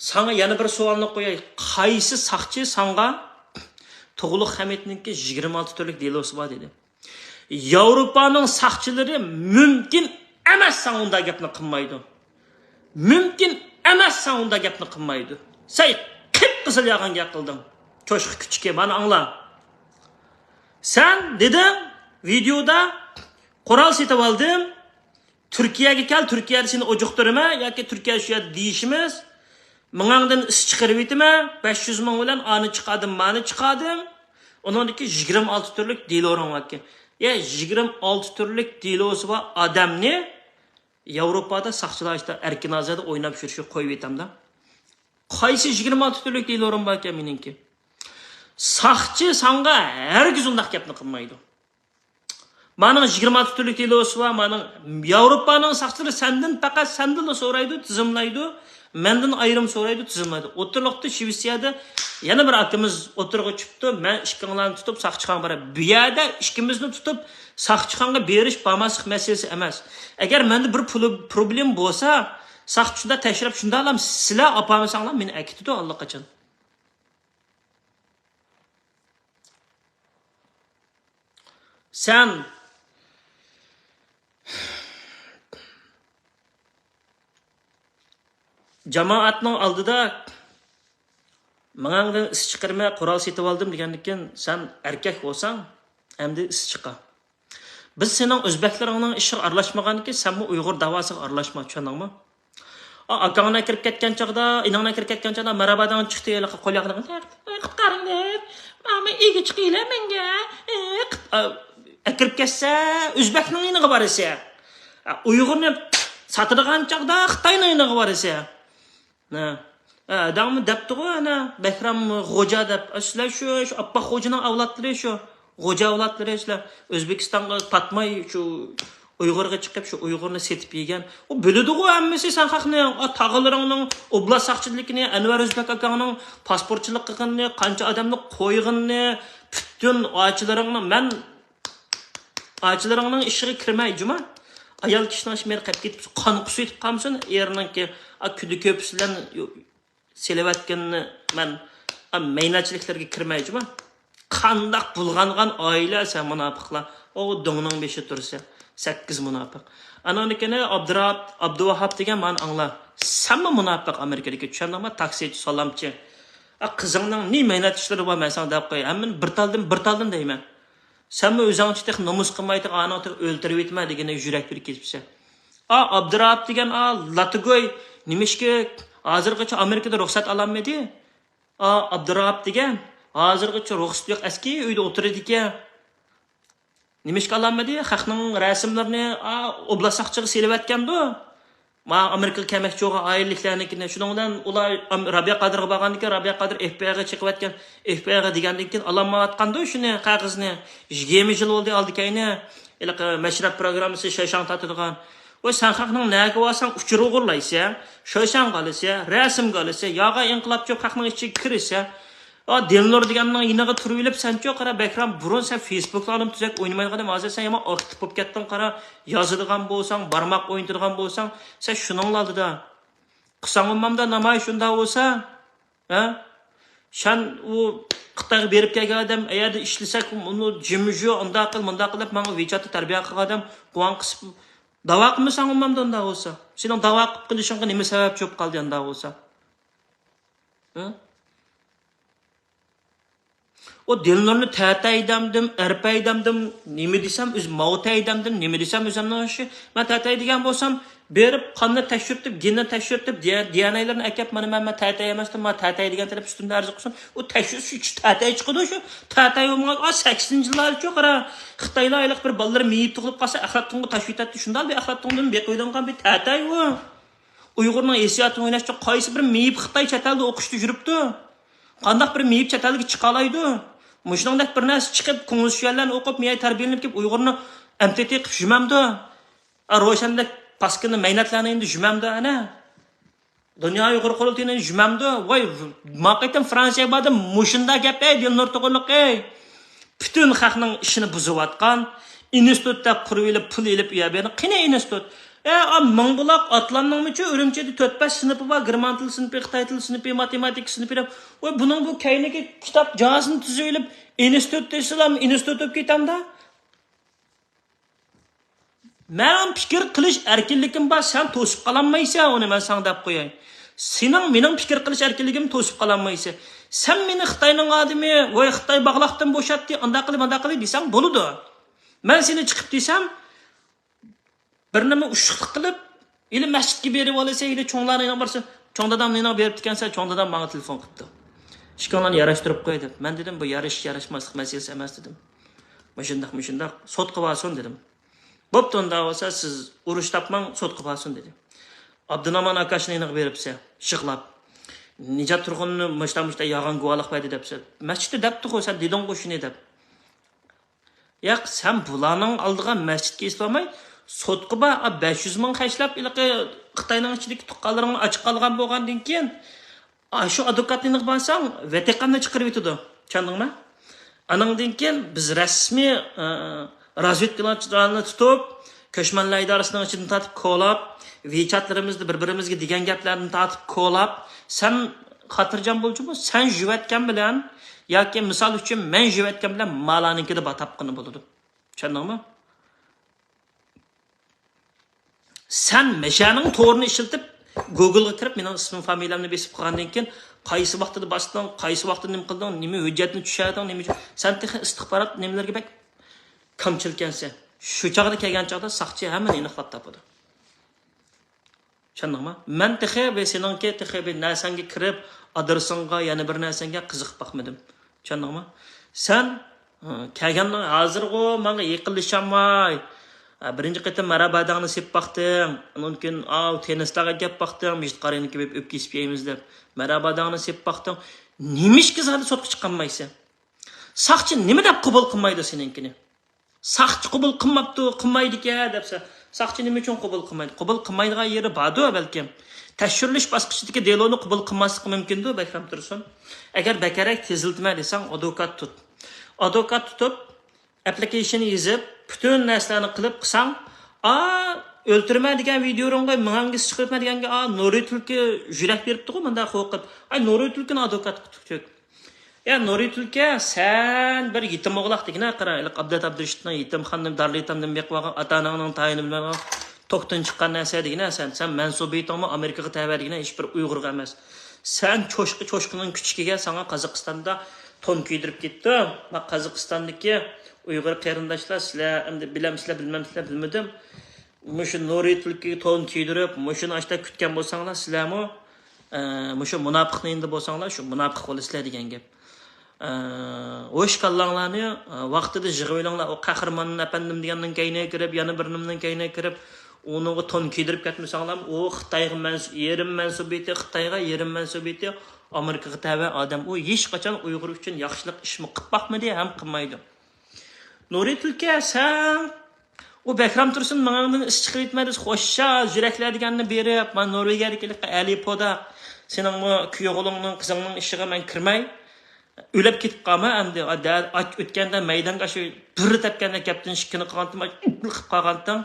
ساڭا يەنە بىر سوئالنى قوياي. قايسى ساقچى ساڭا تۇغلۇق خەمىتنىڭكى يىگىرمە ئالتە تۈرلۈك دېلوسى بار دېدى؟ ياۋروپانىڭ ساقچىلىرى مۇمكىن ئەمەس ساڭا ئۇنداق گەپنى قىلمايدۇ. مۇمكىن ئەمەس ساڭا ئۇنداق گەپنى قىلمايدۇ. سەن قىپقىزىل يالغان گەپ قىلدىڭ. چوشقا كۈچۈكى، مانا ئاڭلا. سەن دېدىڭ ۋىدېودا، قورال سېتىۋالدىم، تۈركىيەگە كەل، تۈركىيەدە سېنى ئۇجۇقتۇرىمەن ياكى تۈركىيە شۇ يەردە دېيىشىمىز. مېڭەڭدىن ئىس چىقىرىۋېتىمەن، بەش يۈز مىڭ بىلەن ئانى چىقاردىم، مانى چىقاردىم. ئۇنىڭدىكى يىگىرمە ئالتە تۈرلۈك دېلورۇڭ باركەن. يا يىگىرمە ئالتە تۈرلۈك دېلوسى بار ئادەمنى ياۋروپادا ساقچىلار ئىشتا ئەركىن ئازادە ئويناپ يۈرۈشىگە قويۇۋېتەمدە. قايسى يىگىرمە ئالتە تۈرلۈك دېلورۇم باركەن مېنىڭكى؟ ساقچى ساڭا ھەرگىز ئۇنداق گەپنى قىلمايدۇ. مانىڭ يىگىرمە ئالتە تۈرلۈك دېلوسى بار، مانىڭ ياۋروپانىڭ ساقچىلىرى سەندىن، پەقەت سەندىنلا سورايدۇ، تىزىملايدۇ. مەندىن ئايرىم سورايدۇ، تىزىملايدۇ. ئوتتۇرىلىقتا شىۋېتسىيەدە يەنە بىر ئاكىمىز ئوتتۇرىغا چۈشۈپتۇ. مەن ئىككىڭلارنى تۇتۇپ ساقچىخانىغا باراي. بۇ يەردە ئىككىمىزنى تۇتۇپ ساقچىخانىغا بېرىش، بارماسلىق مەسىلىسى ئەمەس. ئەگەر مەندە بىر پۇل-، پروبلېما بولسا، ساقچى شۇنداق تەكشۈرۈپ، شۇنداقلا سىلەر ئاپارمىساڭلار مېنى ئەكېتىدۇ ئاللىقاچان. سەن جامائەتنىڭ ئالدىدا مېڭەڭدىن ئىس چىقىرىمەن، قورال سېتىۋالدىم دېگەندىن كېيىن سەن ئەركەك بولساڭ، ئەمدى ئىس چىقار. بىز سېنىڭ ئۆزبەكلىرىڭنىڭ ئىشىغا ئارىلاشمىغاندىكىن، سەنمۇ ئۇيغۇر داۋاسىغا ئارىلاشما، چۈشەندىڭمۇ؟ ئا، ئاكاڭنى ئەكىرىپ كەتكەن چاغدا، ئىنىڭنى ئەكىرىپ كەتكەن چاغدا، مەرھابا دەڭ چىقتى، ھېلىقى قول ياغنى قۇتقارىڭلار، ماما ئىگە چىقىلا مەڭگە، ئى، قىت-، ئا، ئەكىرىپ كەتسە، ئۆزبەكنىڭ يېنىغا بارىسە. ئا، ئۇيغۇرنى ساتىدىغان چاغدا خىتاينىڭ يېنىغا بارىسە. ھە. ھە، داڭمۇ دەپتىغۇ، ئەنە، بەھرام غوجا دەپ. ئە، سىلەر شۇ، شۇ ئاپپاق غوجىنىڭ ئەۋلادلىرى شۇ. غوجا ئەۋلادلىرى سىلەر. ئۆزبېكىستانغا پاتماي شۇ ئۇيغۇرغا چىقىپ، شۇ ئۇيغۇرنى سېتىپ يېگەن. ئۇ بىلىدىغۇ ھەممىسى سەن خەقنىڭ، ئا، تاغىلىرىڭنىڭ ئوبلاست ساقچىلىكىنى، ئەنۋەر ئۆزبەك ئاكاڭنىڭ پاسپورتچىلىق قىلغىنىنى، قانچە ئادەمنى قويغىنىنى، پۈتۈن ئاچىلىرىڭنىڭ. مەن ئاچىلىرىڭنىڭ ئىشىغا كىرمەي جۇما. ئايال كىشىنىڭ ئىشى مېرى قەپ كېتىپ، قان قۇسۇۋېتىپ قالمىسۇن، ئېرىنىڭكى، ئا، كۈدە كۆپۈسى بىلەن سېلىۋەتكىنىنى مەن، ئا، مەينەتچىلىكلەرگە كىرمەي جۇما. قانداق بۇلغانغان ئائىلە سەن مۇناپىقلار. ئو، دۆڭنىڭ بېشى تۇرسا. سەككىز مۇناپىق. ئانىڭدىن كېيىن ئابدۇراپ، ئابدۇۋاھاب دېگەن مانا ئاڭلا. سەنمۇ مۇناپىق ئامېرىكىدىكى، چۈشەندىڭمۇ؟ تاكسىچى، سالامچى. ئا، قىزىڭنىڭ نېمە مەينەت ئىشلىرى بار، مەن ساڭا دەپ قوياي. ھەممىنى بىر تالدىن، بىر تالدىن دەيمەن. سەنمۇ ئۆزۈڭچە تېخى نومۇس قىلماي، تېخى ئانىڭ تېخى ئۆلتۈرۈۋېتىمەن دېگىنى يۈرەك بىر كېتىپسەن. ئا، ئابدۇراپ دېگەن، ئا، لاتىگوي، نېمىشقا ھازىرغىچە ئامېرىكىدا رۇخسەت ئالالمىدى؟ ئا، ئابدۇراپ دېگەن، ھازىرغىچە رۇخسىتى يوق، ئەسكى ئۆيدە ئولتۇرىدىكەن. نېمىشقا ئالالمىدى؟ خەقنىڭ رەسىملىرىنى، ئا، ئوبلاست ساقچىغا سېلىۋەتكەندۇ. ما ئامېرىكىغا كەلمەكچى بولغان ئائىلىلىكلەرنىڭكىنى. شۇنىڭ بىلەن ئۇلار ئام-، رابىيە قادىرغا بارغاندىكىن، رابىيە قادىر ئېف بى ئايغا چېقىۋەتكەن. ئېف بى ئايغا دېگەندىن كېيىن ئالالمايۋاتقاندۇ شۇنى، قەغىزنى. يىگىرمە يىل بولدى ئالدى كەينى. ھېلىقى مەشرەپ پروگراممىسى شايشاڭ تارتىدىغان. ۋاي، سەن خەقنىڭ نەگە بارساڭ ئۇچۇر ئوغرىلايسەن، شايشاڭغا ئالىسەن، رەسىمگە ئالىسەن، ياغا ئىنقىلابچى بولۇپ خەقنىڭ ئىچىگە كىرىسەن. ئا، دىلنۇر دېگەننىڭ يېنىغا تۇرۇۋېلىپ سەنچۇ قارا، بەكرام، بۇرۇن سەن فېيسبۇكتا ئادەم تۈزەك ئوينىمايدىغان ئادەم، ھازىر سەن يامان ئاكتىپ بولۇپ كەتتىڭ قارا، يازىدىغان بولساڭ، بارماق ئوينىتىدىغان بولساڭ، سەن شۇنىڭلا ئالدىدا. قىلساڭ بولمامدا نامايىش ئۇنداق بولسا، ھە؟ سەن ئۇ خىتايغا بېرىپ كەلگەن ئادەم، ئەيەردە ئىشلىسەك، ئۇنى جىمجۇ، ئۇنداق قىل، مۇنداق قىل دەپ ماڭا ۋىچاتتا تەربىيە قىلغان ئادەم، قۇۋان قىسىپ داۋا قىلمىساڭ بولمامدا ئۇنداق بولسا. سېنىڭ داۋا قىلىپ قېلىشىڭغا نېمە سەۋەبچى بولۇپ قالدى ئۇنداق بولسا؟ ھە؟ ئۇ دىلنۇرنى تەتەي دەمدىم، ئەرپەي دەمدىم، نېمە دېسەم، ئۆزۈم ماۋۇتەي دەمدىم، نېمە دېسەم، ئۆزۈمنىڭ ئىشى. مەن تەتەي دېگەن بولسام، بېرىپ قاننى تەكشۈرتۈپ، گېننى تەكشۈرتۈپ، دىيە-، دىئېنئېيلىرىنى ئەكەپ، مانا مەن، مەن تەتەي ئەمەستىم، مانا تەتەي دېگەن تەرەپ ئۈستۈمدە ئەرز قىلسۇن. ئۇ تەكشۈرتۈش ئۈچۈن تەتەي چىقىدۇ شۇ. تەتەي بولمىغان، ئا، سەكسىنچى يىللارچۇ قارا، خىتايلار ھېلىقى بىر بالىلىرى مېيىپ تۇغۇلۇپ قالسا، ئەخلەتتىڭغا تاشلىۋېتەتتى. شۇنداق بىر ئەخلەتتىڭدىن بېقىۋېلىنغان بىر تەتەي ئۇ. ئۇيغۇرنىڭ ھېسسىياتىنى ئويناشتا قايسى بىر مېيىپ خىتاي چەت ئەلدە ئوقۇشتا يۈرۈپتۇ؟ قانداق بىر مېيىپ چەت ئەلگە چىقالايدۇ؟ مۇشۇنىڭدەك بىر نەرسە چىقىپ، كونفۇتسىيەنلەرنى ئوقۇپ، مېيەي تەربىيەلىنىپ كېلىپ، ئۇيغۇرنى ئەمتىتى قىلىپ يۈرمەمدۇ؟ ئا، روشەندەك پاسكىنا مەينەتلەرنىڭ يېنىدا يۈرمەمدۇ، ئەنە؟ دۇنيا ئۇيغۇر قۇرۇلتىيىنىڭ يېنىدا يۈرمەمدۇ؟ ۋاي، ما قېتىم فرانسىيەگە باردىم، مۇشۇنداق گەپ، ئەي، دىلنۇر توغرىلىق، ئەي. پۈتۈن خەقنىڭ ئىشىنى بۇزۇۋاتقان، ئىنستىتۇت دەپ قۇرۇۋېلىپ، پۇل ئېلىپ ئۇ يەرگە بەرگەن. قېنى ئىنستىتۇت؟ ئە، ئا، مىڭبۇلاق ئاتلاننىڭمۇچۇ ئۈرۈمچىدە تۆت بەش سىنىپى بار، گېرمان تىل سىنىپى، خىتاي تىل سىنىپى، ماتېماتىكا سىنىپى دەپ. ۋاي، بۇنىڭ بۇ كەينىگە كىتاب جازىسىنى تۈزۈۋېلىپ، ئىنستىتۇت دېسىلا ئىنستىتۇت بولۇپ كېتەمدۇ؟ مەن پىكىر قىلىش ئەركىنلىكىم بار، سەن توسۇپ قالالمايسەن ئۇنى، مەن ساڭا دەپ قوياي. سېنىڭ مېنىڭ پىكىر قىلىش ئەركىنلىكىمنى توسۇپ قالالمايسەن. سەن مېنى خىتاينىڭ ئادىمى، ۋاي خىتاي باغلاقتىن بوشاتتى، ئانداق قىلىپ، مانداق قىلىپ دېسەڭ بولىدۇ. مەن سېنى چىقىپ دېسەم، بىر نېمە ئۇششۇقلۇق قىلىپ، ھېلى مەسچىتكە بېرىپ ئالىسەن، ھېلى چوڭلارنىڭ يېنىغا بارسا، چوڭ دادامنىڭ يېنىغا بېرىپ دېگەنسەن، چوڭ دادام ماڭا تېلېفون قىپتۇ. ئىككىڭلارنى ياراشتۇرۇپ قوي دەپ. مەن دېدىم، بۇ يارىشىش ياراشماسلىق مەسىلىسى ئەمەس دېدىم. مۇشۇنداق، مۇشۇنداق، سوتقا بارسۇن دېدىم. بوپتۇ، ئۇنداق بولسا سىز ئۇرۇش تاپماڭ، سوتقا بارسۇن دېدى. ئابدۇنامان ئاكاشنىڭ يېنىغا بېرىپسە، يىغلاپ. نىجات تۇرغۇننى مۇشتا مۇشتا يالغان گۇۋاھلىق بەردى دەپسە. مەسچىتتە دەپتىغۇ، سەن دېدىڭغۇ شۇنى دەپ. ياق، سەن بۇلارنىڭ ئالدىغا مەسچىتكە ئېسىلالماي، سوتقا بار، ئا، بەش يۈز مىڭ خەجلەپ، ھېلىقى خىتاينىڭ ئىچىدىكى تۇغقانلىرىڭ ئاچ قالغان بولغاندىن كېيىن، ئا، شۇ ئادۋوكاتنىڭ يېنىغا بارساڭ، ۋەتىقەمنى چىقىرىۋېتىدۇ. چۈشەندىڭمۇ؟ ئانىڭدىن كېيىن بىز رەسمىي، ئا، رازۋېدكىلارنى تۇتۇپ، كۆچمەنلەر ئىدارىسىنىڭ ئىچىدىن تارتىپ كولاپ، ۋىچاتلىرىمىزدا بىر-بىرىمىزگە دېگەن گەپلەرنى تارتىپ كولاپ، سەن خاتىرجەم بولچىمۇ، سەن يۈرۈۋەتكەن بىلەن ياكى مىسال ئۈچۈن مەن يۈرۈۋەتكەن بىلەن مالانىڭكىدە بار تاپقىنى بولىدۇ. چۈشەندىڭمۇ؟ سەن مەشەنىڭ تورىنى ئىشلىتىپ، گوگلغا كىرىپ، مېنىڭ ئىسمىم، فامىلەمنى بېسىپ قىلغاندىن كېيىن، قايسى ۋاقتىدا باستىڭ، قايسى ۋاقتىدا نېمە قىلدىڭ، نېمە ھۆججەتنى چۈشۈردۈڭ، نېمە ئۈچۈن؟ سەن تېخى ئىستىخبارات نېمىلىرىگە بەك كامچىلكەنسەن. شۇ چاغدا كەلگەن چاغدا ساقچى ھەممىنى ئېنىقلاپ تاپىدۇ. چۈشەندىڭمۇ؟ مەن تېخى بىر سېنىڭكى تېخى بىر نەرسەڭگە كىرىپ، ئادرېسىڭغا، يەنە بىر نەرسەڭگە قىزىقىپ باقمىدىم. چۈشەندىڭمۇ؟ سەن، ھە، كەلگەننىڭ ھازىرغۇ ماڭا يېقىنلىشالماي. ھە، بىرىنچى قېتىم مەرھاباداڭنى سېلىپ باقتىڭ. ئۇنىڭدىن كېيىن، ئاۋۇ تېنىسلارغا گەپ باقتىڭ. مىجىت قارىينىڭكى بېرىپ ئۆپكە ئېسىپ يەيمىز دەپ. مەرھاباداڭنى سېلىپ باقتىڭ. نېمىشقا زادى سوتقا چىقالمايسەن؟ ساقچى نېمە دەپ قوبۇل قىلمايدۇ سېنىڭكىنى؟ ساقچى قوبۇل قىلماپتۇ، قىلمايدىكەن دەپسە، ساقچى نېمە ئۈچۈن قوبۇل قىلمايدۇ؟ قوبۇل قىلمايدىغان يېرى باردۇ بەلكىم. تەكشۈرۈلۈش باسقۇچىدىكى دېلونى قوبۇل قىلماسلىقى مۇمكىندۇ، بەكرەم تۇرسۇن. ئەگەر بەكرەك تېزلىتىمەن دېسەڭ، ئادۋوكات تۇت. ئادۋوكات تۇتۇپ، ئەپلىكېيشن يېزىپ، پۈتۈن نەرسىلەرنى قىلىپ قىلساڭ، ئا، ئۆلتۈرىمەن دېگەن ۋىدىيوڭغا مىڭ ئىنگلىز چىقىرىپمەن دېگەنگە، ئا، نۇرى تۈلكە يۈرەك بېرىپتىغۇ، مۇنداق قورقۇپ. ئاي، نۇرى تۈلكىنى ئادۋوكات تۇتۇپ. يا نۇرى تۈلكە، سەن بىر يېتىم ئوغلاق دېگىنە، قارا، ھېلىقى ئابدۇللا ئابدۇرېشىتنىڭ يېتىمخانىدىن، دارلىيتامدىن بېقىۋالغان، ئاتا-ئاناڭنىڭ تايىنى بىلمەيدىغان، توكتىن چىققان نەرسە دېگىنە سەن. سەن مەنسۇبىيىتىڭمۇ ئامېرىكىغا تەۋە دېگىنە، ھېچ بىر ئۇيغۇرغا ئەمەس. سەن چوشقا، چوشقىنىڭ كۈچۈكىگە ساڭا قازاقىستاندا تون كىيدۈرۈپ كېتىپتۇ. ما قازاقىستاندىكى ئۇيغۇر قېرىنداشلار، سىلەر ئەمدى بىلەمسىلەر، بىلمەمسىلەر، بىلمىدىم. مۇشۇ نۇرى تۈلكىگە تون كىيدۈرۈپ، مۇشۇنى ئاشتا كۈتكەن بولساڭلار، سىلەرمۇ، ئە، مۇشۇ مۇناپىقنىڭ يېنىدا بولساڭلار، شۇ مۇناپىق بولىسىلەر دېگەن گەپ. ئە، ھوش كاللاڭلارنى، ئە، ۋاقتىدا يىغىۋېلىڭلار. ئۇ قەھرىمان ئەپەندىم دېگەننىڭ كەينىگە كىرىپ، يەنە بىر نېمىنىڭ كەينىگە كىرىپ، ئۇنىڭغا تون كىيدۈرۈپ كەتمىسەڭلار، ئۇ خىتايغا مەنس-، يېرىم مەنسۇبىيىتى خىتايغا، يېرىم مەنسۇبىيىتى ئامېرىكىغا تەۋە ئادەم. ئۇ ھېچقاچان ئۇيغۇر ئۈچۈن ياخشىلىق ئىشمۇ قىلىپ باقمىدى ھەم قىلمايدۇ. نۇرى تۈلكە، سەن ئۇ بەكرام تۇرسۇن ماڭاڭدىن ئىش چىقىرىۋېتىمەن دېسە، خوششا يۈرەكلەر دېگەننى بېرىپ، مانا نورۋېگىيەدىكى ئەلى پودا، سېنىڭمۇ كۈيئوغلۇڭنىڭ، قىزىڭنىڭ ئىشىغا مەن كىرمەي، ئۆلۈپ كېتىپ قالما ئەمدى. ئا، دە-، ئاچ ئۆتكەندە مەيدانغا شۇ بىر تەپكەندە گەپتىن ئىككىنى قىلغانتىم، قىلىپ قالغانتىڭ.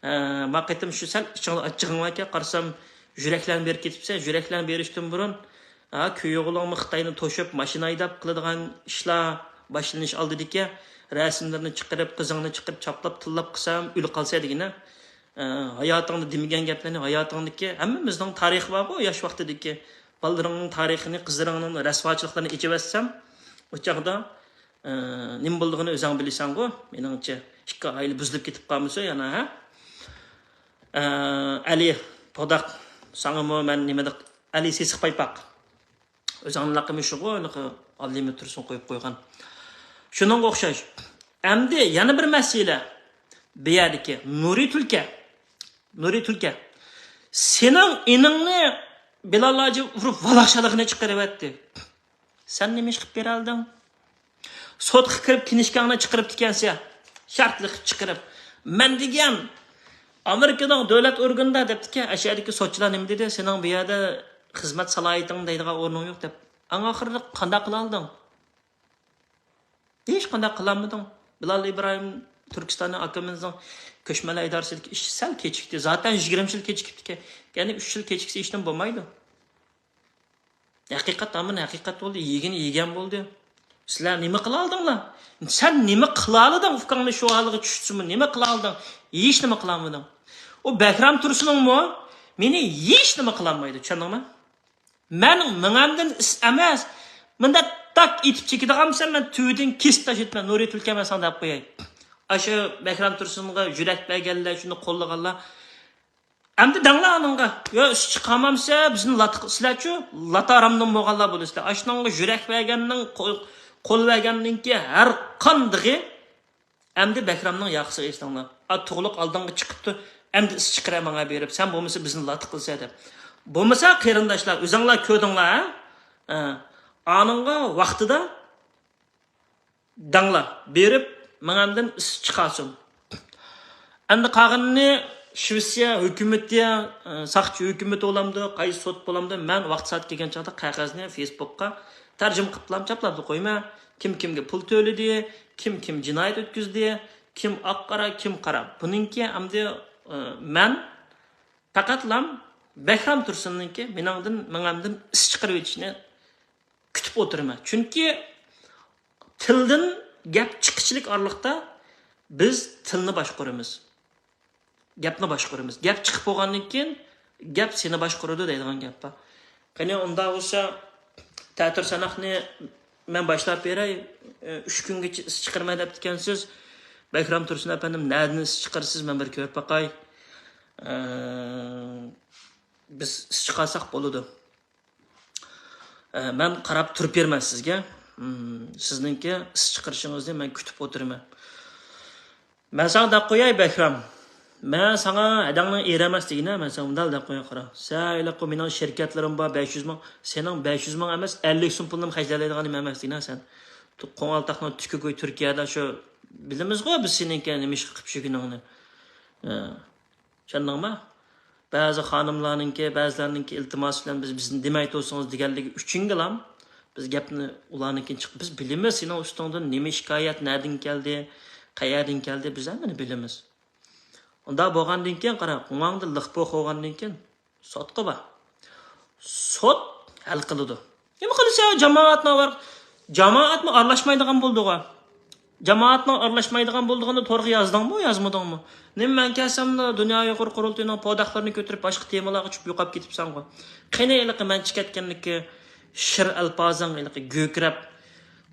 ئە، ما قېتىم شۇ سەل ئىچىڭ-، ئاچچىقىڭ باركەن، قارىسام يۈرەكلەرنى بېرىپ كېتىپسەن. يۈرەكلەرنى بېرىشتىن بۇرۇن، ھا، كۈيئوغلۇڭمۇ خىتاينى توشۇپ، ماشىنا ھەيدەپ قىلىدىغان ئىشلار باشلىنىش ئالدىدىكەن. رەسىملىرىنى چىقىرىپ، قىزىڭنى چىقىرىپ، چاپلاپ، تىللاپ قىلسام، ئۆلۈپ قالسا دېگىنە. ئە، ھاياتىڭدا دېمىگەن گەپلەرنى، ھاياتىڭدىكى، ھەممىمىزنىڭ تارىخى بارغۇ، ياش ۋاقتىدىكى. بالىلىرىڭنىڭ تارىخىنى، قىزلىرىڭنىڭ رەسۋاچىلىقلىرىنى ئېچىۋەتسەم، ئۇ چاغدا، ئە، نېمە بولىدىغىنى ئۆزۈڭ بىلىسەنغۇ. مېنىڭچە، ئىككى ئائىلە بۇزۇلۇپ كېتىپ قالمىسۇن يەنە، ھە؟ ئە، ئەلى پوداق، ساڭىمۇ مەن نېمىدە، ئەلى سېسىق پايپاق. ئۆزۈڭنىڭ لەقىمى شۇغۇ، ھېلىقى ئاللىمى تۇرسۇن قويۇپ قويغان. شۇنىڭغا ئوخشاش. ئەمدى يەنە بىر مەسىلە. بۇ يەردىكى نۇرى تۈلكە. نۇرى تۈلكە. سېنىڭ ئىنىڭنى بىلال ھاجى ئۇرۇپ، ۋالاخشالىقىنى چىقىرىۋەتتى. سەن نېمە ئىش قىلىپ بېرەلدىڭ؟ سوتقا كىرىپ، كىنىشكاڭنى چىقىرىپتىكەنسەن. شەرتلىك چىقىرىپ. مەن دېگەن، ئامېرىكىنىڭ دۆلەت ئورگىنىدا دەپتىكەن، ئەشەدىكى سوتچىلار نېمە دېدى؟ سېنىڭ بۇ يەردە خىزمەت سالاھىيىتىڭ دەيدىغان ئورنۇڭ يوق دەپ. ئەڭ ئاخىرىدا قانداق قىلالدىڭ؟ ھېچقانداق قىلالمىدىڭ. بىلال ئىبراھىم تۈركىستاننىڭ ئاكىمىزنىڭ كۆچمەنلەر ئىدارىسىدىكى ئىشى سەل كېچىكتى. زاتەن يىگىرمە يىل كېچىكىپتىكەن. يەنە ئۈچ يىل كېچىكسە ھېچنېمە بولمايدۇ. ھەقىقەت ھامان ھەقىقەت بولدى. يېگىنى يېگەن بولدى. سىلەر نېمە قىلالىدىڭلار؟ سەن نېمە قىلالىدىڭ؟ ئۇكاڭنى شۇ ھالغا چۈشۈرسىمۇ نېمە قىلالىدىڭ؟ ھېچنېمە قىلالمىدىڭ. ئۇ بەھرام تۇرسۇنۇڭمۇ مېنى ھېچنېمە قىلالمايدۇ، چۈشەندىڭمۇ؟ مەن مېڭەمدىن ئىس ئەمەس. مۇنداق تاك ئېتىپ چېكىدىغان بولسام، مەن تۈۋىدىن كېسىپ تاشلىتىمەن، نۇرى تۈلكە، مەن ساڭا دەپ قوياي. ئاشۇ بەھرام تۇرسۇنغا يۈرەك بەرگەنلەر، شۇنى قوللىغانلار. ئەمدى دەڭلار ئۇنىڭغا. يا ئىش چىقارمامسە، بىزنى لاتىق، سىلەرچۇ، لاتا ئارامدىن بولغانلار بولىسىلەر. ئاشۇنىڭغا يۈرەك بەرگەننىڭ، قول، قول بەرگەننىڭكى ھەر قاندىقى ئەمدى بەھرامنىڭ ياقىسىغا ئېسىلىڭلار. ئا، تۇغلۇق ئالدىڭغا چىقىپتۇ. ئەمدى ئىس چىقىرە ماڭا بېرىپ، سەن بولمىسا بىزنى لاتىق قىلسا دەپ. بولمىسا قېرىنداشلار، ئۆزۈڭلار كۆردۈڭلار، ھە؟ ھە. ئانىڭغا ۋاقتىدا دەڭلار بېرىپ، مېڭەمدىن ئىس چىقارسۇن. ئەمدى قالغىنىنى شىۋېتسىيە ھۆكۈمىتى، ئە، ساقچى ھۆكۈمىتى بولامدۇ، قايسى سوت بولامدۇ، مەن ۋاقتى سائەت كەلگەن چاغدا قەغەزنى فېيسبۇكقا تەرجىمە قىلىپلام چاپلاپلا قويىمەن. كىم كىمگە پۇل تۆلىدى، كىم كىم جىنايەت ئۆتكۈزدى، كىم ئاق قارا، كىم قارا. بۇنىڭكى ئەمدى، ئە، مەن پەقەتلام بەھرام تۇرسۇننىڭكى مېنىڭدىن، مېڭەمدىن ئىس چىقىرىۋېتىشىنى كۈتۈپ ئولتۇرىمەن. چۈنكى تىلدىن گەپ چىقىشلىك ئارىلىقتا بىز تىلنى باشقۇرىمىز. گەپنى باشقۇرىمىز. گەپ چىقىپ بولغاندىن كېيىن گەپ سېنى باشقۇرىدۇ دەيدىغان گەپ بار. قېنى ئۇنداق بولسا، تەتۈر ساناقنى مەن باشلاپ بېرەي. ئۈچ كۈنگىچە ئىس چىقىرىمەن دەپتىكەنسىز. بەھرام تۇرسۇن ئەپەندىم، نەدىن ئىس چىقىرىسىز؟ مەن بىر كۆرۈپ باقاي. ئە، بىز ئىس چىقارساق بولىدۇ. ئە، مەن قاراپ تۇرۇپ بېرىمەن سىزگە. ھىم، سىزنىڭكى ئىس چىقىرىشىڭىزنى مەن كۈتۈپ ئولتۇرىمەن. مەن ساڭا دەپ قوياي، بەھرام. مەن ساڭا ھەدەڭنى ئېرەمەس دېگىنە، مەن ساڭا مۇنداق دەپ قوياي، قارا. سەن ھېلىقى مېنىڭ شىركەتلىرىم بار، بەش يۈز مىڭ، سېنىڭ بەش يۈز مىڭ ئەمەس، ئەللىك سوم پۇلنىمۇ خەجلەيدىغان نېمە ئەمەس دېگىنە سەن. قوڭالتاقنىڭ تۈكى گوي تۈركىيەدە شۇ، بىلىمىزغۇ بىز سېنىڭكى نېمە ئىشقا قىلىپ يۈرگىنىڭنى. ھە. چۈشەندىڭما؟ بەزى خانىملارنىڭكى، بەزىلەرنىڭكى ئىلتىماسى بىلەن بىز، بىزنى دېمەي تۇرسىڭىز دېگەنلىكى ئۈچۈنگىلام بىز گەپنى ئۇلارنىڭكىنى چىقىپ، بىز بىلىمىز سېنىڭ ئۈستۈڭدىن نېمە شىكايەت، نەدىن كەلدى، قەيەردىن كەلدى، بىز ھەممىنى بىلىمىز. ئۇنداق بولغاندىن كېيىن، قارا، قوڭاڭدا لىق پوخ بولغاندىن كېيىن سوتقا بار. سوت ھەل قىلىدۇ. نېمە قىلىسەن، جامائەتنىڭ بار. جامائەتمۇ ئارىلاشمايدىغان بولدىغۇ. جامائەتنىڭ ئارىلاشمايدىغان بولىدىغىنىنى تورغا يازدىڭمۇ، يازمىدىڭمۇ؟ نېمە، مەن كەلسەملا دۇنيا ئۇيغۇر قۇرۇلتىيىنىڭ پوداقلىرىنى كۆتۈرۈپ باشقا تېمىلارغا چۈشۈپ يوقاپ كېتىپسەنغۇ. قېنى ھېلىقى مەن چىقىۋەتكەنلىكى شىر ئەلپازىڭ ھېلىقى گۆكرەپ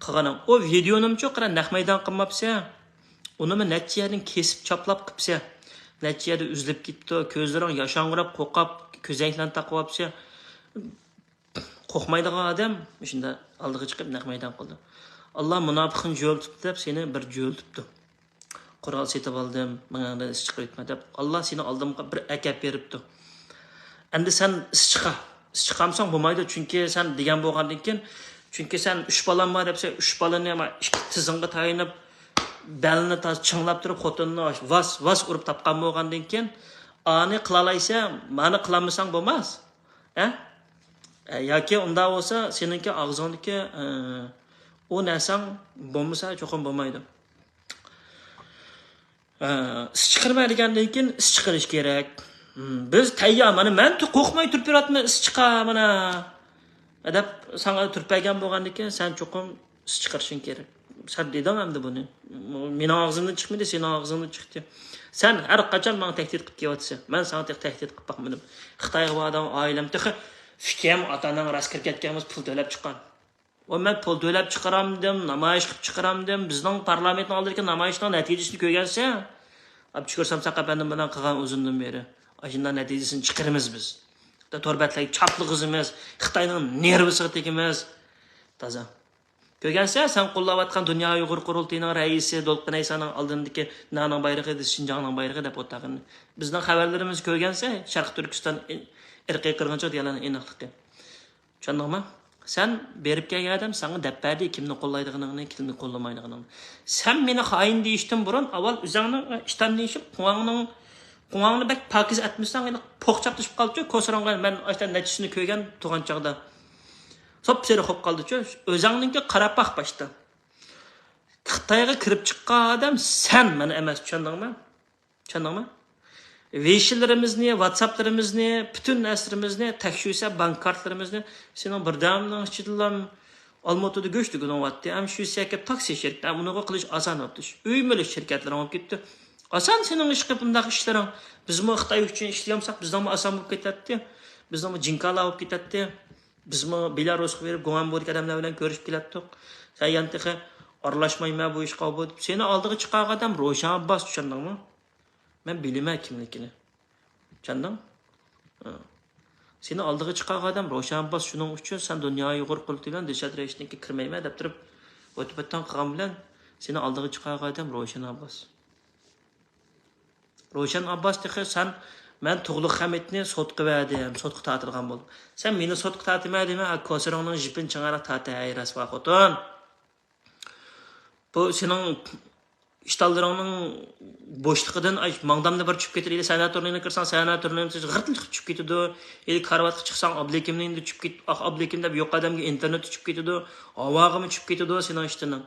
قىلغىنىڭ. ئۇ ۋىدېئونىمۇچۇ قارا، نەق مەيدان قىلماپسەن. ئۇنىمۇ نەچچە يەردىن كېسىپ چاپلاپ قىپسەن. نەچچە يەردە ئۈزۈلۈپ كېتىپتۇ، كۆزلىرىڭ ياشاڭغۇراپ قورقۇپ كۆزەكلەرنى تاقىۋاپسەن. قورقمايدىغان ئادەم مۇشۇنداق ئالدىغا چىقىپ نەق مەيدان قىلدى. ئاللا مۇناپىقنى جۆلىتىپتۇ دەپ سېنى بىر جۆلىتىپتۇ. قورال سېتىۋالدىم، مېڭەڭدىن ئىس چىقىرىۋېتىمەن دەپ، ئاللا سېنى ئالدىمغا بىر ئەكەپ بېرىپتۇ. ئەمدى سەن ئىس چىقار. ئىس چىقارمىساڭ بولمايدۇ، چۈنكى سەن دېگەن بولغاندىن كېيىن، چۈنكى سەن ئۈچ بالام بار دەپسەن، ئۈچ بالىنى مانا ئىككى تىزىڭغا تايىنىپ، بەلنى تاز چىڭلاپ تۇرۇپ، خوتۇننى ۋاس، ۋاس ئۇرۇپ تاپقان بولغاندىن كېيىن، ئانى قىلالايسەن، مانى قىلالمىساڭ بولماس. ھە؟ ئە، ياكى ئۇنداق بولسا، سېنىڭكى ئاغزىڭدىكى، ئە، ئۇ نەرسەڭ بولمىسا، چوقۇم بولمايدۇ. ئە، ئىس چىقىرىمەن دېگەندىن كېيىن ئىس چىقىرىش كېرەك. ھىم، بىز تەييار، مانا مەن تۇ-، قورقماي تۇرۇپ بېرىۋاتىمەن، ئىس چىقار، مانا، دەپ ساڭا تۇرۇپ بەرگەن بولغاندىن كېيىن، سەن چوقۇم ئىس چىقىرىشىڭ كېرەك. سەن دېدىڭ ئەمدى بۇنى. مېنىڭ ئاغزىمدىن چىقمىدى، سېنىڭ ئاغزىڭدىن چىقتى. سەن ھەر قاچان ماڭا تەھدىت قىلىپ كېلىۋاتىسەن. مەن ساڭا تېخى تەھدىت قىلىپ باقمىدىم. خىتايغا باردىڭ، ئائىلەم تېخى، ئۇكام، ئاتا-ئاناڭ راست كىرىپ كەتكەن بولسا پۇل تۆلەپ چىققان. ۋە مەن پۇل تۆلەپ چىقىرامدىم، نامايىش قىلىپ چىقىرامدىم، بىزنىڭ پارلامېنتنىڭ ئالدىدىكى نامايىشنىڭ نەتىجىسىنى كۆرگەنسەن. ئابدۇشۈكۈر سامساق ئەپەندىم بىلەن قىلغان ئۇزۇندىن بېرى. ئاشۇنداق نەتىجىسىنى چىقىرىمىز بىز. تور بەتلەرگە چاپلىغۇزىمىز، خىتاينىڭ نېرۋىسىغا تېگىمىز. تازا. كۆرگەنسەن، سەن قوللاۋاتقان دۇنيا ئۇيغۇر قۇرۇلتىيىنىڭ رەئىسى دولقۇن ئەيسانىڭ ئالدىندىكى نانىڭ بايرىقى، شىنجاڭنىڭ بايرىقى دەپ ئولتۇرغىنىنى. بىزنىڭ خەۋەرلىرىمىزنى كۆرگەنسەن، شەرقىي تۈركىستان ئىرقىي قىرغىنچىلىق دېگەنلەرنىڭ ئېنىقلىقى. چۈشەندىڭمۇ؟ سەن بېرىپ كەلگەن ئادەم ساڭا دەپ بەردى، كىمنى قوللايدىغىنىڭنى، كىمنى قوللىمايدىغىنىڭنى. سەن مېنى خائىن دېيىشتىن بۇرۇن ئاۋۋال ئۆزۈڭنىڭ ئىشتاننى يېشىپ، قوڭاڭنىڭ، قوڭاڭنى بەك پاكىز ئەتمىسەڭ، يەنە پوق چاپلىشىپ قالدىچۇ، كوسىرىڭغا مەن ئاشتا نەچچىسىنى كۆرگەن تۇرغان چاغدا. سوپسېرىق بولۇپ قالدىچۇ، ئۆزۈڭنىڭكى قاراپ باق باشتا. خىتايغا كىرىپ چىققان ئادەم سەن، مەن ئەمەس، چۈشەندىڭمۇ؟ چۈشەندىڭمۇ؟ ۋېيشىنلىرىمىزنى، ۋاتساپلىرىمىزنى، پۈتۈن نەرسىلىرىمىزنى تەكشۈرسە، بانك كارتىلىرىمىزنى، سېنىڭ بىردەمنىڭ ئىچىدىلا ئالمۇتىدا گۆش دېگىنىڭ بارتتى. ھەم شۇ يەرگە تاكسى شىركىتى، ھەم ئۇنىڭغا قىلىش ئاسان بولۇپتۇ. ئۆي مۈلۈك شىركەتلىرىڭ بولۇپ كەتتى. ئاسان سېنىڭ ئىشقىلىپ بۇنداق ئىشلىرىڭ. بىزمۇ خىتاي ئۈچۈن ئىشلىيەلمىساق، بىزنىڭمۇ ئاسان بولۇپ كېتەتتى. بىزنىڭمۇ جىنكالار بولۇپ كېتەتتى. بىزمۇ بېلارۇسقا بېرىپ، گۇاڭبودىكى ئادەملەر بىلەن كۆرۈشۈپ كېلەتتۇق. سەن يەنە تېخى ئارىلاشمايمەن بۇ ئىشقا بۇ دەپ. سېنى ئالدىغا چىقارغان ئادەم روشەن ئابباس، چۈشەندىڭمۇ؟ مەن بىلىمەن كىملىكىنى. چۈشەندىڭ؟ ھە. سېنى ئالدىغا چىقارغان ئادەم روشەن ئابباس، شۇنىڭ ئۈچۈن سەن دۇنيا ئۇيغۇر قۇرۇلتىيى بىلەن دىلشات رەئىسنىڭكىگە كىرمەيمەن دەپ تۇرۇپ، ئۆتۈپ ئۆتۈڭ قىلغان بىلەن سېنى ئالدىغا چىقارغان ئادەم روشەن ئابباس. روشەن ئابباس تېخى سەن، مەن تۇغلۇق خەمىتنى سوتقا بەردىم، سوتقا تارتىدىغان بولدۇم. سەن مېنى سوتقا تارتىمەن دېمە، ھە، كوسىرىڭنىڭ جىپىنى چىڭراق تارت، ھەي، رەسۋا خوتۇن. بۇ سېنىڭ ئىشتانلىرىڭنىڭ بوشلۇقىدىن، ئاي، ماڭدامدا بىر چۈشۈپ كېتىدۇ. ئىلى سەنئەت تورنىرىغا كىرسەڭ، سەنئەت تورنىرى غىرتلىق چۈشۈپ كېتىدۇ. ئىلى كارىۋاتقا چىقساڭ، ئابلىكىمنىڭ چۈشۈپ كېت-، ئاھ، ئابلىكىم دەپ يوق ئادەمگە ئىنتېرنېتتا چۈشۈپ كېتىدۇ. ھاۋاغىمۇ چۈشۈپ كېتىدۇ سېنىڭ ئىشتىنىڭ.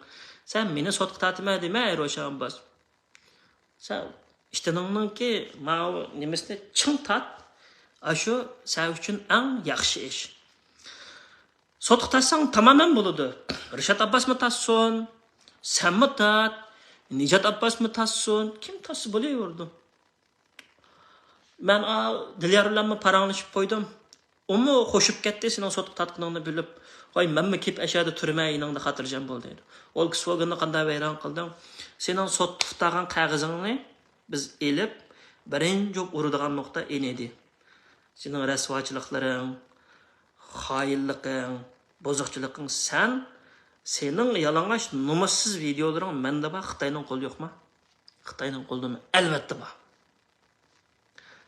سەن مېنى سوتقا تارتىمەن دېمە، ئەي روشەن ئابباس. سەن ئىشتىنىڭنىڭكى ماۋۇ نېمىسىنى چىڭ تارت. ئاشۇ سەن ئۈچۈن ئەڭ ياخشى ئىش. سوتقا تارتساڭ تامامەن بولىدۇ. رىشات ئابباسمۇ تارتسۇن، سەنمۇ تارت، نىجات ئابباسمۇ تارتسۇن، كىم تارتسا بولۇۋېرىدۇ. مەن، ئا، دىليار بىلەنمۇ پاراڭلىشىپ قويدۇم. ئۇمۇ خوشۇپ كەتتى سېنىڭ سوتقا تارتقىنىڭنى بىلىپ. ۋاي، مەنمۇ كېلىپ ئەشەدە تۇرىمەن يېنىڭدا خاتىرجەم بول دەيدۇ. ۋولكسۋاگېننى قانداق ۋەيران قىلدىڭ؟ سېنىڭ سوتقا تۇتۇپ تارتقان قەغىزىڭنى بىز ئېلىپ، بىرىنچى ئۇرىدىغان نۇقتا ئېنىدى. سېنىڭ رەسۋاچىلىقلىرىڭ، خائىنلىقىڭ، بۇزۇقچىلىقىڭ سەن، سېنىڭ يالىڭاچ نومۇسسىز ۋىدىيولىرىڭ مەندە بار، خىتاينىڭ قولىدا يوقما؟ خىتاينىڭ قولىدىمۇ؟ ئەلۋەتتە بار.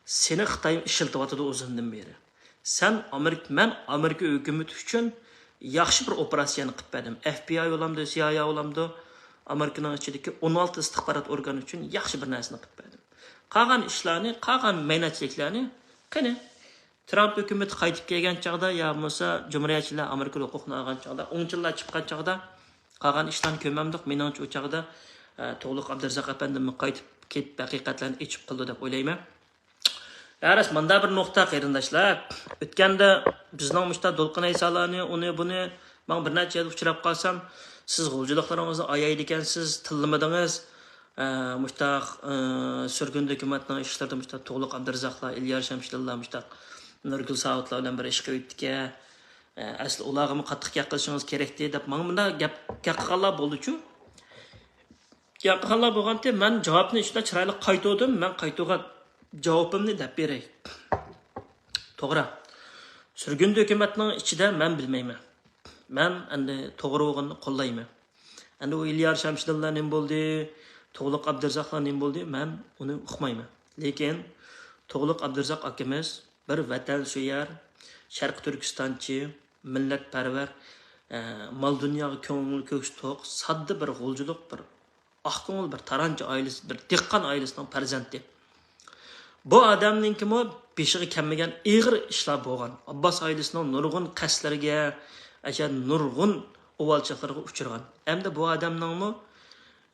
سېنى خىتاي ئىشلىتىۋاتىدۇ ئۇزۇندىن بېرى. سەن ئامېرىكا، مەن ئامېرىكا ھۆكۈمىتى ئۈچۈن ياخشى بىر ئوپېراتسىيەنى قىلىپ بەردىم. ئەف بى ئاي بولامدۇ، سى ئاي ئاي بولامدۇ، ئامېرىكىنىڭ ئىچىدىكى ئون ئالتە ئىستىخبارات ئورگانى ئۈچۈن ياخشى بىر نەرسىنى قىلىپ بەردىم. قالغان ئىشلارنى، قالغان مەينەتچىلىكلەرنى، قېنى، ترامپ ھۆكۈمىتى قايتىپ كەلگەن چاغدا يا بولمىسا جۇمھۇرىيەتچىلەر ئامېرىكا ھوقۇقىنى ئالغان چاغدا، ئوڭچىللار چىققان چاغدا قالغان ئىشلارنى كۆرمەمدۇق. مېنىڭچە ئۇ چاغدا، ئە، تۇغلۇق ئابدۇرازاق ئەپەندىمۇ قايتىپ كېلىپ ھەقىقەتلەرنى ئېچىپ قىلىدۇ دەپ ئويلايمەن. يا راست، مۇندا بىر نۇقتا قېرىنداشلار. ئۆتكەندە بىزنىڭ مۇشتا دولقۇن ئەيسالارنى، ئۇنى بۇنى، ماڭا بىر نەچچە يەردە ئۇچراپ قالسام، سىز غۇلجىلىقلىرىڭىزنى ئايايدىكەنسىز، تىللىمىدىڭىز. ئە، مۇشتاق، ئە، سۈرگۈن ھۆكۈمەتنىڭ ئىشلىرىدا مۇشتاق تۇغلۇق ئابدۇرازاقلار، ئىليار شەمشىدىنلار، مۇشتاق نۇرگۈل ساۋۇتلار بىلەن بىر ئىش قىلىۋېتىپتىكەن. ئە، ئەسلى ئۇلارغىمۇ قاتتىق گەپ قىلىشىڭىز كېرەكتى دەپ ماڭا مۇنداق گەپ، گەپ قىلغانلار بولدىچۇ. گەپ قىلغانلار بولغانتى، مەن جاۋابنى شۇنداق چىرايلىق قايتۇردۇم، مەن قايتۇرغان جاۋابىمنى دەپ بېرەي. توغرا. سۈرگۈندە ھۆكۈمەتنىڭ ئىچىدە مەن بىلمەيمەن. مەن ئەندى توغرا بولغىنىنى قوللايمەن. ئەندى ئۇ ئىليار شەمشىدىنلار نېمە بولدى، توغلۇق ئابدۇرازاقلار نېمە بولدى، مەن ئۇنى ئۇقمايمەن. لېكىن توغلۇق ئابدۇرازاق ئاكىمىز بىر ۋەتەنسۆيەر، شەرقىي تۈركىستانچى، مىللەتپەرۋەر، ئە، مال-دۇنياغا كۆڭلى كۆكسى توق، ساددا بىر غۇلجىلىق، بىر ئاق كۆڭۈل، بىر تارانچى ئائىلىسى، بىر دېھقان ئائىلىسىنىڭ پەرزەنتى. بۇ ئادەمنىڭكىمۇ بېشىغا كەلمىگەن ئېغىر ئىشلار بولغان. ئابباس ئائىلىسىنىڭ نۇرغۇن قەستلىرىگە، ئەشە نۇرغۇن ئۇۋالچىلىقلىرىغا ئۇچرىغان. ئەمدى بۇ ئادەمنىڭمۇ،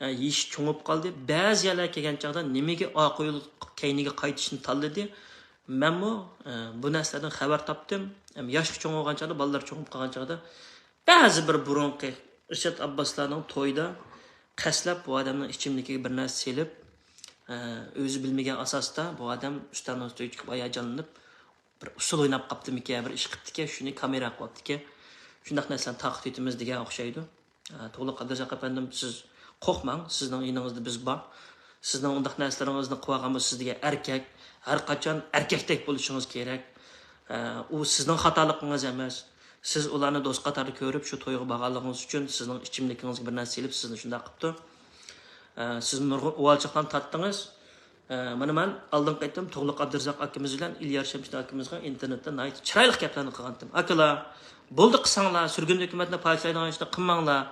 ئە، يېشى چوڭىيىپ قالدى. بەزى يەرلەرگە كەلگەن چاغدا نېمىگە ئارقا يول كەينىگە قايتىشنى تاللىدى. مەنمۇ، ئە، بۇ نەرسىلەردىن خەۋەر تاپتىم. ھەم ياشقا چوڭ بولغان چاغدا، بالىلار چوڭىيىپ قالغان چاغدا، بەزى بىر بۇرۇنقى رىشات ئابباسلارنىڭ تويىدا قەستلەپ بۇ ئادەمنىڭ ئىچىملىكىگە بىر نەرسە سېلىپ، ئە، ئۆزى بىلمىگەن ئاساستا بۇ ئادەم ئۈستەلنىڭ ئۈستىگە چىقىپ ھاياجانلىنىپ، بىر ئۇسسۇل ئويناپ قاپتىمىكەن، بىر ئىش قىپتىكەن، شۇنى كامېراغا قىلىۋاپتىكەن. شۇنداق نەرسىلەرنى تارقىتىۋېتىمىز دېگەن ئوخشايدۇ. ئە، توغلۇق ئابدۇرازاق ئەپەندىم، سىز قورقماڭ، سىزنىڭ يېنىڭىزدا بىز بار. سىزنىڭ ئۇنداق نەرسىلىرىڭىزنى قىلىۋالغان بولسا، سىز دېگەن ئەركەك، ھەر قاچان ئەركەكتەك بولۇشىڭىز كېرەك. ئە، ئۇ سىزنىڭ خاتالىقىڭىز ئەمەس. سىز ئۇلارنى دوست قاتاردا كۆرۈپ، شۇ تويغا بارغانلىقىڭىز ئۈچۈن سىزنىڭ ئىچىملىكىڭىزگە بىر نەرسە سېلىپ، سىزنى شۇنداق قىپتۇ. ئە، سىز نۇرغۇن ئۇۋالچىلىقلارنى تارتتىڭىز. ئە، مانا مەن ئالدىنقى قېتىم توغلۇق ئابدۇرازاق ئاكىمىز بىلەن ئىليار شەمشىدىن ئاكىمىزغا ئىنتېرنېتتا ناھايىتى چىرايلىق گەپلەرنى قىلغانتىم. ئاكىلار، بولدى قىلساڭلار، سۈرگۈن ھۆكۈمەتنى پاكىتلايدىغان ئىشنى قىلماڭلار.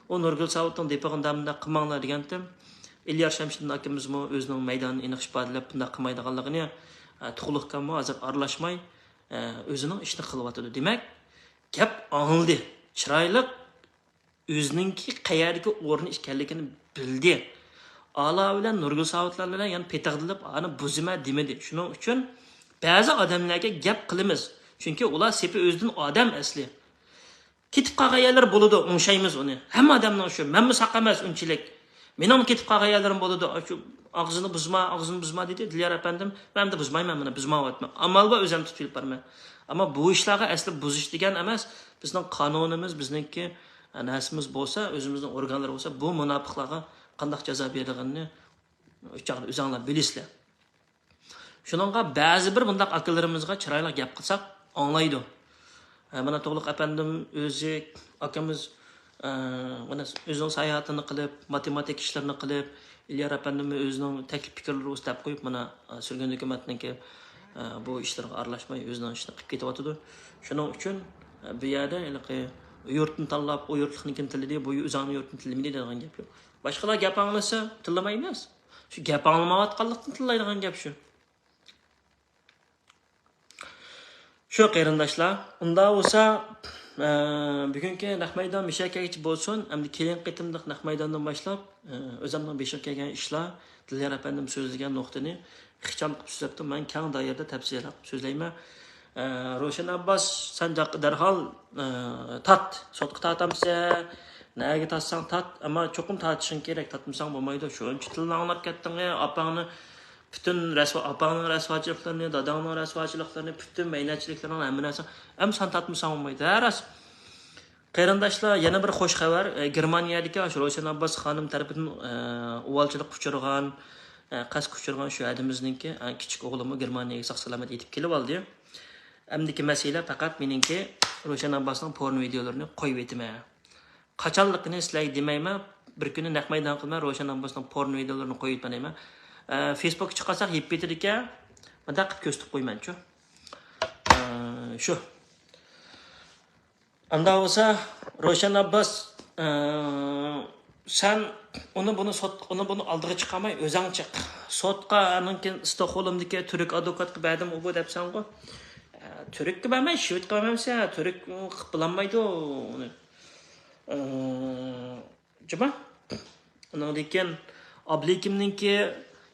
ئۇ نۇرگۈل ساۋۇتنىڭ دېپىغا مۇنداق، مۇنداق قىلماڭلار دېگەنتىم. ئىليار شەمشىدىن ئاكىمىزمۇ ئۆزىنىڭ مەيدانىنى ئېنىق ئىپادىلەپ، بۇنداق قىلمايدىغانلىقىنى، ئە، توغلۇق ئاكاممۇ ھازىر ئارىلاشماي، ئە، ئۆزىنىڭ ئىشىنى قىلىۋاتىدۇ. دېمەك، گەپ ئاڭلىدى. چىرايلىق ئۆزىنىڭكى قەيەردىكى ئورنى ئىكەنلىكىنى بىلدى. ئالا بىلەن نۇرگۈل ساۋۇتلار بىلەن يەنە پېتىقدىلىپ، ئانى بۇزىمەن دېمىدى. شۇنىڭ ئۈچۈن بەزى ئادەملەرگە گەپ قىلىمىز. چۈنكى ئۇلار سېپى ئۆزىدىن ئادەم ئەسلى. كېتىپ قالغان يەرلىرى بولىدۇ، ئوڭشايمىز ئۇنى. ھەممە ئادەمنىڭ شۇ، مەنمۇ ساق ئەمەس ئۇنچىلىك. مېنىڭمۇ كېتىپ قالغان يەرلىرىم بولىدۇ. شۇ ئاغزىنى بۇزما، ئاغزىنى بۇزما دېدى دىليار ئەپەندىم. مەن ئەمدى بۇزمايمەن، مانا بۇزمايۋاتىمەن. ئامال بار، ئۆزۈمنى تۇتۇپ ئېلىپ بارىمەن. ئەمما بۇ ئىشلارغا ئەسلى بۇزۇش دېگەن ئەمەس. بىزنىڭ قانۇنىمىز، بىزنىڭكى نەرسىمىز بولسا، ئۆزىمىزنىڭ ئورگانلىرى بولسا، بۇ مۇناپىقلارغا قانداق جازا بېرىدىغىنىنى ئۇ چاغدا ئۆزۈڭلار بىلىسىلەر. شۇنىڭغا بەزى بىر بۇنداق ئاكىلىرىمىزغا چىرايلىق گەپ قىلساق ئاڭلايدۇ. ئە، مانا تۇغلۇق ئەپەندىم ئۆزى، ئاكىمىز، ئە، مانا ئۆزىنىڭ ساياھىتىنى قىلىپ، ماتېماتىكا ئىشلىرىنى قىلىپ، ئىليار ئەپەندىممۇ ئۆزىنىڭ تەكلىپ پىكىرلىرى بولسا دەپ قويۇپ، مانا، ئە، سۈرگۈن ھۆكۈمەتنىڭكى، ئە، بۇ ئىشلىرىغا ئارىلاشماي ئۆزىنىڭ ئىشىنى قىلىپ كېتىۋاتىدۇ. شۇنىڭ ئۈچۈن، ئە، بۇ يەردە ھېلىقى يۇرتنى تاللاپ، ئۇ يۇرتلۇقنىڭكىنى تىللىدى، بۇ ئۆزۈڭنىڭ يۇرتىنى تىللىمىدى دەيدىغان گەپ يوق. باشقىلار گەپ ئاڭلىسا تىللىما ئەمەس. شۇ گەپ ئاڭلىمايۋاتقانلىقتىن تىللايدىغان گەپ شۇ. شۇ قېرىنداشلار، ئۇنداق بولسا، ئە، بۈگۈنكى نەق مەيدان مۇشۇ يەرگىچە بولسۇن. ئەمدى كېيىنكى قېتىملىق نەق مەيداندىن باشلاپ، ئە، ئۆزۈمنىڭ بېشىغا كەلگەن ئىشلار، دىليار ئەپەندىم سۆزلىگەن نۇقتىنى ئىخچام قىلىپ سۆزلەپتۇ. مەن كەڭ دائىرىدە تەپسىلىيلەپ سۆزلەيمەن. ئە، روشەن ئابباس، سەن جاق-، دەرھال، ئە، تارت، سوتقا تارتامسەن، نەگە تارتساڭ تارت، ئەمما چوقۇم تارتىشىڭ كېرەك، تارتمىساڭ بولمايدۇ. شۇنچە تىلنى ئاڭلاپ كەتتىڭ، ئاپاڭنى، پۈتۈن رەسۋا-، ئاپاڭنىڭ رەسۋاچىلىقلىرىنى، داداڭنىڭ رەسۋاچىلىقلىرىنى، پۈتۈن مەينەتچىلىكلىرىڭنى، ھەممە نەرسە، ئەمما سەن تارتمىساڭ بولمايدۇ. ھە، راست. قېرىنداشلار، يەنە بىر خوش خەۋەر. ئە، گېرمانىيەدىكى ئاشۇ روشەن ئابباس خانىم تەرىپىدىن، ئە، ئۇۋالچىلىققا ئۇچرىغان، ئە، قەستكە ئۇچرىغان شۇ ھەدىمىزنىڭكى، ئە، كىچىك ئوغلىمۇ گېرمانىيەگە ساق-سالامەت يېتىپ كېلىۋالدى. ئەمدىكى مەسىلە پەقەت مېنىڭكى روشەن ئابباسنىڭ پورنو ۋىدىيولىرىنى قويۇۋېتىمەن. قاچانلىقىنى سىلەرگە دېمەيمەن. بىر كۈنى نەق مەيدان قىلىمەن، روشەن ئابباسنىڭ پورنو ۋىدىيولىرىنى قويۇۋېتىمەن دەيمەن. ئە، فېيسبۇكقا چىقارساق يېپىپ كېتىدىكەن. مۇنداق قىلىپ كۆرسىتىپ قويىمەنچۇ. ئە، شۇ. ئاندا بولسا، روشەن ئابباس، ئە، سەن ئۇنى بۇنى سوت-، ئۇنى بۇنى ئالدىغا چىقارماي ئۆزەڭ چىق. سوتقا، ئاندىن كېيىن ستوكھولمدىكى تۈرك ئادۋوكاتقا بەردىم ئۇ بۇ دەپسەنغۇ. ئە، تۈرككە بەرمەي، شۋېدقا بەرمەمسەن، تۈرك قىلىپ بولالمايدۇ ئۇنى. ئە، جۇما. ئۇنىڭدىن كېيىن ئابلىكىمنىڭكى،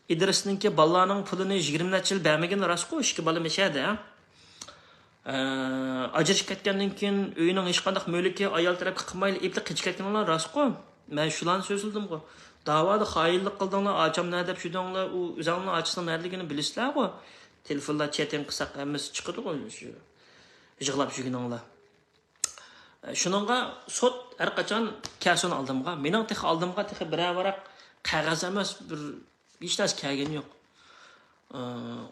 ئىدرىسنىڭكى بالىلارنىڭ پۇلىنى يىگىرمە نەچچە يىل بەرمىگىنى راستقۇ، ئىككى بالا مەشەدە. ئە، ئاجرىشىپ كەتكەندىن كېيىن ئۆينىڭ ھېچقانداق مۈلكى ئايال تەرەپكە قىلمايلا ئېلىپلا قېچىپ كەتكىنىڭلار راستقۇ. مەن شۇلارنى سۆزلىدىمغۇ. داۋادا خائىنلىق قىلدىڭلار، ئاچامنى ھەدەپ يۈردۈڭلار، ئۇ ئۆزۈڭلار ئاچىسىنىڭ نەدىلىكىنى بىلىسىلەرغۇ. تېلېفوندا چېتىڭ قىلساق ھەممىسى چىقىدىغۇ، شۇ يىغلاپ يۈرگىنىڭلار. شۇنىڭغا سوت ھەر قاچان كەلسۇن ئالدىمغا. مېنىڭ تېخى ئالدىمغا تېخى بىرەر ۋاراق قەغەز ئەمەس، بىر ھېچ نەرسە كەلگىنى يوق.